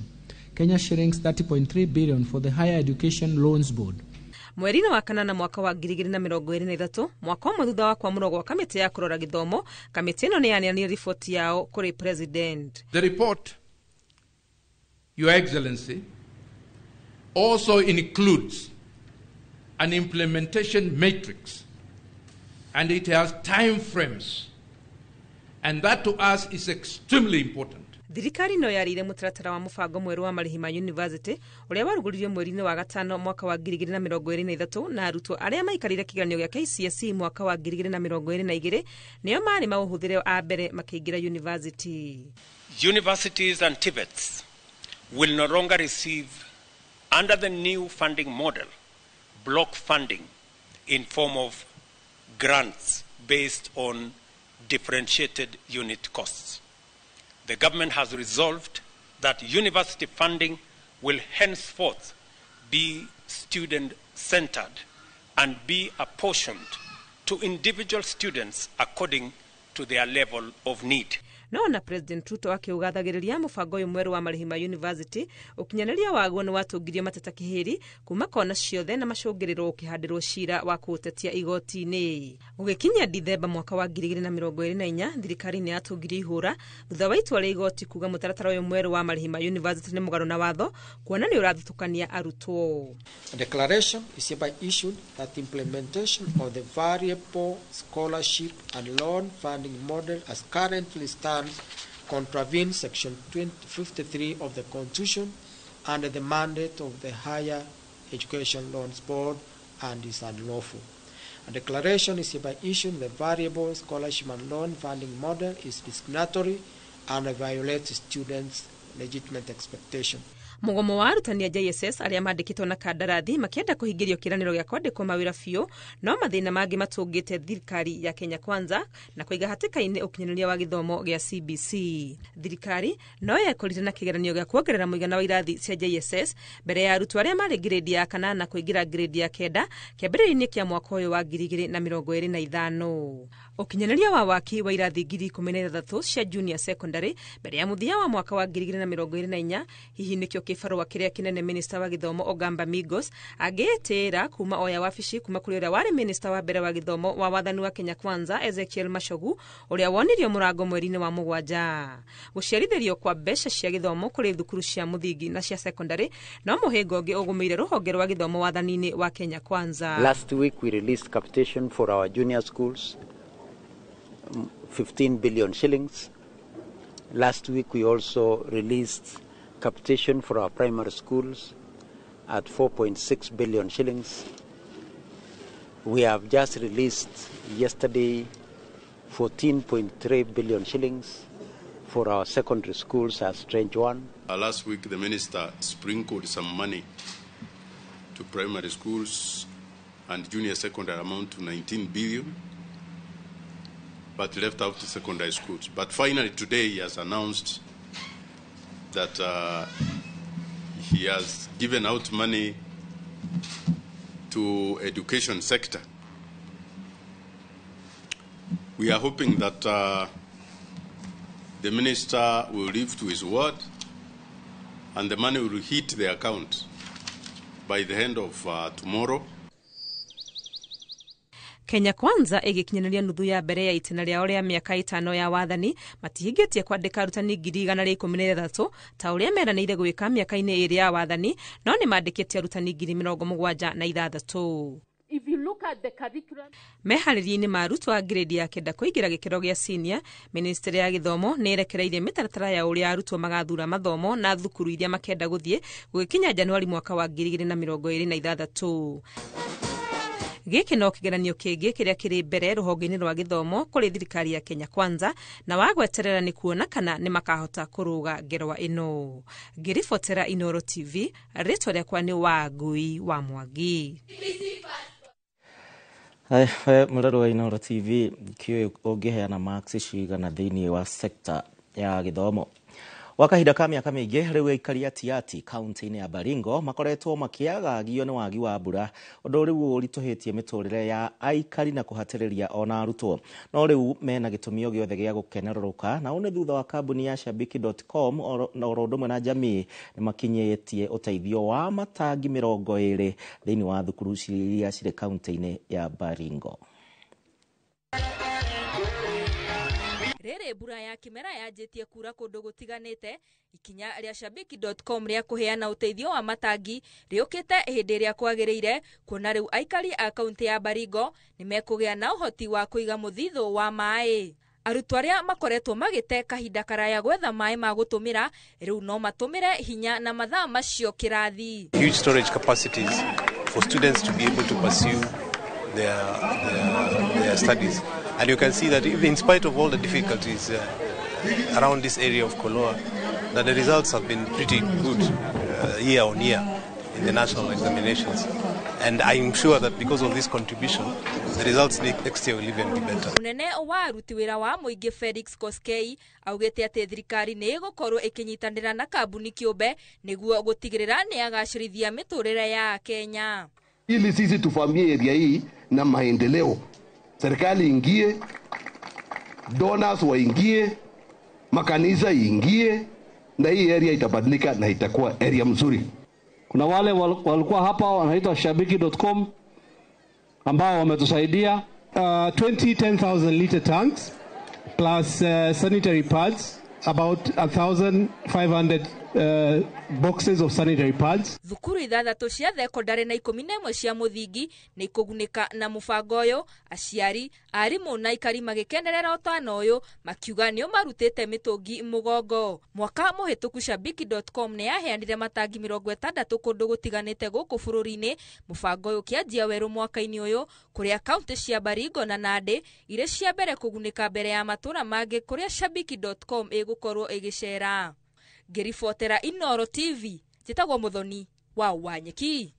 Kenya shillings 30.3 billion for the Higher Education Loans Board. Mweri-inĩ wa kanana mwaka wa 2023, mwaka ũmwe thutha wa kwamũrwo gwa kamĩtĩ ya kũrora gĩthomo, kamĩtĩ ĩno nĩ yaneanire riboti yao kũrĩ President. The report, Your Excellency, also includes an implementation matrix, and it has time frames, and that to us is extremely important. Thirikari no yarĩire mũtaratara wa mũbango mwerũ wa marĩhi ma university ũrĩa warugũririo mweri-inĩ wa gatano mwaka wa 2023, na arutwo arĩa maikarire kĩgeranio gĩa KCSE mwaka wa 2022 nĩo marĩ maũhũthĩre a mbere makĩingĩra university. Universities and TVETs will no longer receive, under the new funding model, block funding in form of grants based on differentiated unit costs. The government has resolved that university funding will henceforth be student-centered and be apportioned to individual students according to their level of need. No na President Ruto akiugathagĩrĩria mũbango ũyũ mwerũ wa marĩhi ma university, ũkinyanĩria waguo nĩ watũngirie mateta kĩhĩri kuma kona ciothe na macũngĩrĩro ũkĩhandĩrwo cira wa kũũtetia igoti-inĩ. Gũgĩkinya Dithemba mwaka wa 2024, thirikari nĩ yatũngirie ihũra thutha wa itua rĩa igoti kuga mũtaratara ũyũ mwerũ wa marĩhi ma university nĩ mũgarũ na watho, kuona nĩ ũrathutũkania arutwo. A declaration is hereby issued that implementation of the variable scholarship and loan funding model as currently stands contravenes Section 53 of the Constitution and the mandate of the Higher Education Loans Board and is unlawful. A declaration is hereby issued the variable scholarship and loan funding model is discriminatory and violates students' legitimate expectation. Mũgomo wa arutani a JSS arĩa mandĩkĩtwo na kandarathi makĩenda kũhingĩrio kĩĩranĩro gĩa kwandĩkwo mawĩra biũ, no mathĩna mangĩ matũngĩte thirikari ya Kenya Kwanza na kũiga hatĩka-inĩ ũkinyanĩria wa gĩthomo gĩa CBC. Thirikari no yekorire na kĩgeranio gĩa kuongerera mũigana wa irathi cia JSS mbere ya arutwo arĩa marĩ grade ya kanana kũingĩra grade ya kenda kĩambĩrĩria-inĩ kĩa mwaka ũyũ wa 2025. Ũkinyanĩria wa waki wa irathi 16,000 cia junior secondary mbere ya mũthia wa mwaka wa 2024, hihi nĩkĩo kĩbarũa kĩrĩa kĩnene minista wa gĩthomo Ogamba Migos angĩĩtĩĩra kuma oya wabici kuma kũrĩ ũrĩa warĩ minista wa mbere wa gĩthomo wa wathani wa Kenya Kwanza Ezekiel Machogu, ũrĩa wonirio mũrango mweri-inĩ wa mũgwanja. Gũciarithĩrio kwa mbeca cia gĩthomo kũrĩ thukuru cia mũthingi na cia secondary no mũhĩnga ũngĩ ũgũmĩire rũhonge rwa gĩthomo wathani-inĩ wa Kenya Kwanza. Last week we released capitation for our junior schools, 15 billion shillings. Last week we also released capitation for our primary schools at 4.6 billion shillings. We have just released yesterday 14.3 billion shillings for our secondary schools as Strange One. Last week the minister sprinkled some money to primary schools and junior secondary amount to 19 billion, but left out the secondary schools. But finally today he has announced that he has given out money to education sector. We are hoping that the minister will live to his word and the money will hit the account by the end of tomorrow. Kenya Kwanza ĩgĩkinyanĩria nuthu ya mbere ya itĩna rĩao rĩa mĩaka 5 ya wathani matihingĩtie kwandĩka arutani 113 ta ũrĩa meranĩire gwĩka mĩaka-inĩ ĩrĩ ya wathani, no nĩ mandĩkĩte arutani 76,000. If you look at the curriculum. Meharĩria-inĩ ma arutwo a grade ya kenda kũingĩra gĩkĩro gĩa senior, ministry ya gĩthomo nĩ ĩrekereirie mĩtaratara ya ũrĩa arutwo magathura mathomo na thukuru iria makenda gũthiĩ gũgĩkinya Januari mwaka wa 2026. Gĩkĩ no kĩgeranio kĩngĩ kĩrĩa kĩrĩ mbere rũhonge-inĩ rwa gĩthomo kũrĩ thirikari ya Kenya Kwanza, na wa gweterera nĩ kuona kana nĩ makahota kũrũga ngerwa ĩno. Ngĩribotera Inooro TV, rĩtwa rĩakwa nĩ Wangui wa Mwangi. Mũrori wa Inooro TV, kĩũĩ ũngĩheana marks cigana thĩinĩ wa sector ya gĩthomo? Gwa kahinda ka mĩaka mĩingĩ rĩu aikari a Tiaty kaunti-inĩ ya Baringo makoretwo makĩagagio nĩ wagi wa mbura, ũndũ rĩu ũritũhĩtie mĩtũrĩre ya aikari na kũhatĩrĩria ona arutwo. No rĩu mena gĩtũmi o gĩothe gĩa gũkenerũrũka, na ũũ nĩ thutha wa kambuni ya Shabiki.com na oro ũndũ ũmwe na jamii nĩ makinyĩtie ũteithio wa matangi 20 thĩinĩ wa thukuru iria cirĩ kaunti-inĩ ya Baringo. Rĩrĩ mbura ya kĩmera yanjĩtie kura kũndũ gũtiganĩte, ikinya rĩa Shabiki.com rĩa kũheana ũteithio wa matangi rĩũkĩte hĩndĩ ĩrĩa kwagĩrĩire, kuona rĩu aikari a kaunti ya Baringo nĩ mekũgĩa na ũhoti wa kũiga mũthithũ wa maĩ. Arutwo arĩa makoretwo magĩte kahinda karaya gwetha maĩ ma gũtũmĩra rĩu no matũmĩre hinya na mathaa macio kĩrathi. Huge storage capacities for students to be able to pursue their studies. And you can see that even in spite of all the difficulties around this area of Koloa, that the results have been pretty good year on year in the national examinations. And I'm sure that because of this contribution, the results next year will even be better. Munene wa aruti wĩra wa mũingĩ Felix Koskei augĩte atĩ thirikari nĩ ĩgũkorwo ĩkĩnyitanĩra na kambuni kĩũmbe nĩguo gũtigĩrĩra nĩ yagacĩrithia mĩtũrĩre ya Kenya. Ili sisi tufamie area hii na maendeleo, serikali ingie, donors waingie, makanisa ingie, na hii area itabadilika na itakuwa area mzuri. Kuna wale walikuwa hapa wanaitwa Shabiki.com ambao wametusaidia 20 10,000 liter tanks plus sanitary pads, about 1,500 boxes of sanitary pads. Thukuru 6 cia thekondarĩ na 11 cia mũthingi nĩ ikũgunĩka na mũbango ũyũ, aciari, arimũ na aikari magĩkenerera ũtana ũyũ makiuga nĩo marutĩte mĩtũngi mũgongo. Mwaka mũhĩtũku Shabiki.com nĩ yaheanire matangi 60 kũndũ gũtiganĩte gũkũ bũrũri-inĩ, mũbango ũyũ ũkĩanjia werũ mwaka-inĩ ũyũ kũrĩa kaunti cia Baringo na Nandi irĩ cia mbere kũgunĩka mbere ya matũra mangĩ kũrĩa Shabiki.com ĩgũkorwo ĩgĩcera. Ngĩribotera Inooro TV, njĩtagwo Mũthoni wa Wanyeki.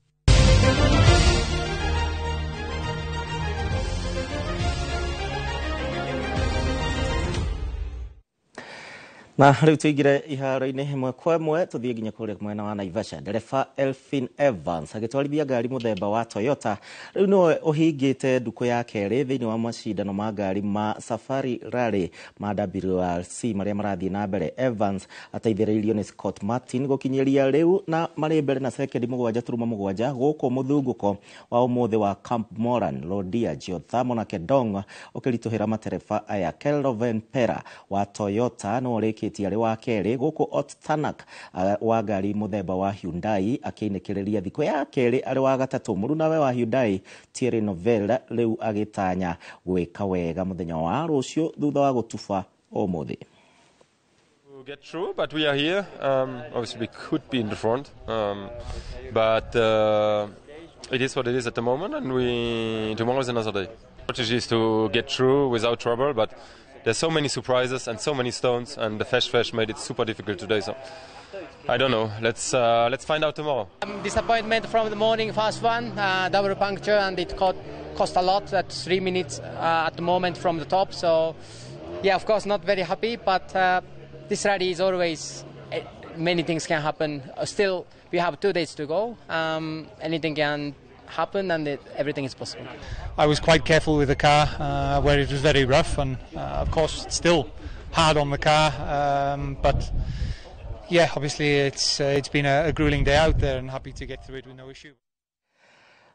Na rĩu tũingĩre iharo-inĩ ĩmwe kwa ĩmwe tũthiĩ nginya kũrĩa mwena wa Naivasha. Ndereba Elfin Evans agĩtwarithia ngari mũthemba wa Toyota rĩu nĩwe ũhingĩte ndukũ ya kerĩ thĩinĩ wa macindano ma ngari ma Safari Rally ma WRC marĩa marathiĩ na mbere. Evans ateithĩrĩirio nĩ Scott Martin gũkinyĩria rĩu na marĩ mbere na sekendi 7.7 gũkũ mũthungũko wa ũmũthĩ wa Camp Moran, Loldia, Geothermal na Kedong ũkĩritũhĩra matereba aya. Kelvin Pera wa Toyota nĩwe ũrĩkĩtie arĩ wa kerĩ, gũkũ Ott Tanak wa ngari mũthemba wa Hyundai akĩinĩkĩrĩria thikũ ya kerĩ arĩ wa gatatũ. Mũrunawe wa Hyundai Thierry Neuville rĩu agĩtanya gwĩka wega mũthenya wa rũciũ thutha wa gũtuba ũmũthĩ. Get through, but we are here. Obviously we could be in the front, but it is what it is at the moment, and tomorrow is another day. Strategy is to get through without trouble, but there's so many surprises and so many stones, and the flash made it super difficult today. So I don't know. Let's find out tomorrow. Disappointment from the morning first one, double puncture, and it cost a lot at 3 minutes at the moment from the top. So yeah, of course not very happy, but this rally is always many things can happen. Still, we have 2 days to go. Anything can happen, and everything is possible. I was quite careful with the car where it was very rough, and of course it's still hard on the car, but yeah, obviously it's been a grueling day out there, and happy to get through it with no issue.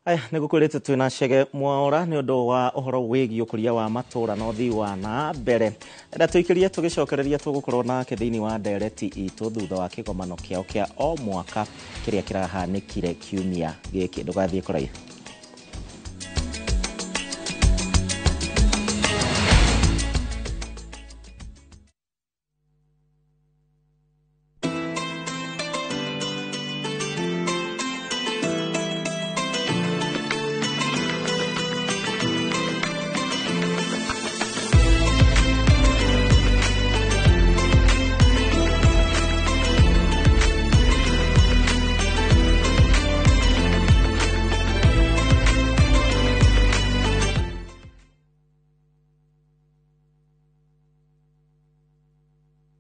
Aya nä gå kwä rä te twä na Chege Mwaura nä å ndå wa å horo wä giä å kå ria wa matå ra na å thii wa na mbere na tå ikä rie tå gä cokereria tå gå korwo nake thä inä wa ndereti itå thutha wa kä gomano kä ao kä a o mwaka kä rä a kä rahanä kire kiumia gä kä ndå gathiä kå raihu.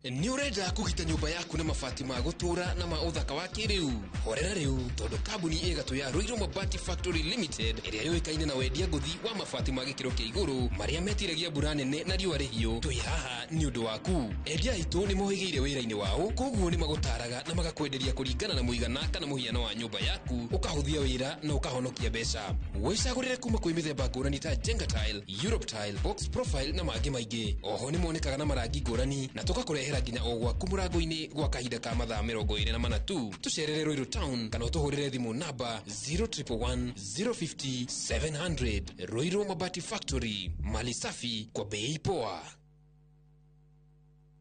Nĩ ũrenda kũgita nyũmba yaku na mabati ma gũtũũra na ma ũthaka wa kĩrĩu? Horera rĩu, tondũ kambuni ĩgatũ ya Ruiru Mabati Factory Limited ĩrĩa yũĩkaine na wendia ngũthi wa mabati ma gĩkĩro kĩa igũrũ marĩa metiragia mbura nene na riũa rĩhiũ, twĩ haha nĩ ũndũ waku. Endia aitũ nĩ mohĩgĩire wĩra-inĩ wao, koguo nĩ magũtaraga na magakwenderia kũringana na mũigana kana mũhiano wa nyũmba yaku, ũkahũthia wĩra na ũkahonokia mbeca. Wĩcagũrĩre kuma kwĩ mĩthemba ngũrani ta Jenga Tile, Europe Tile, Box Profile na mangĩ maingĩ. Oho nĩ monekaga na marangi ngũrani na tũgakũrehera nginya o gwaku mũrango-inĩ gwa kahinda ka mathaa 24 tu. Tũcerere Ruiru Town kana ũtũhũrĩre thimũ namba 0111 050 700. Ruiru Mabati Factory, mali safi kwa bei poa.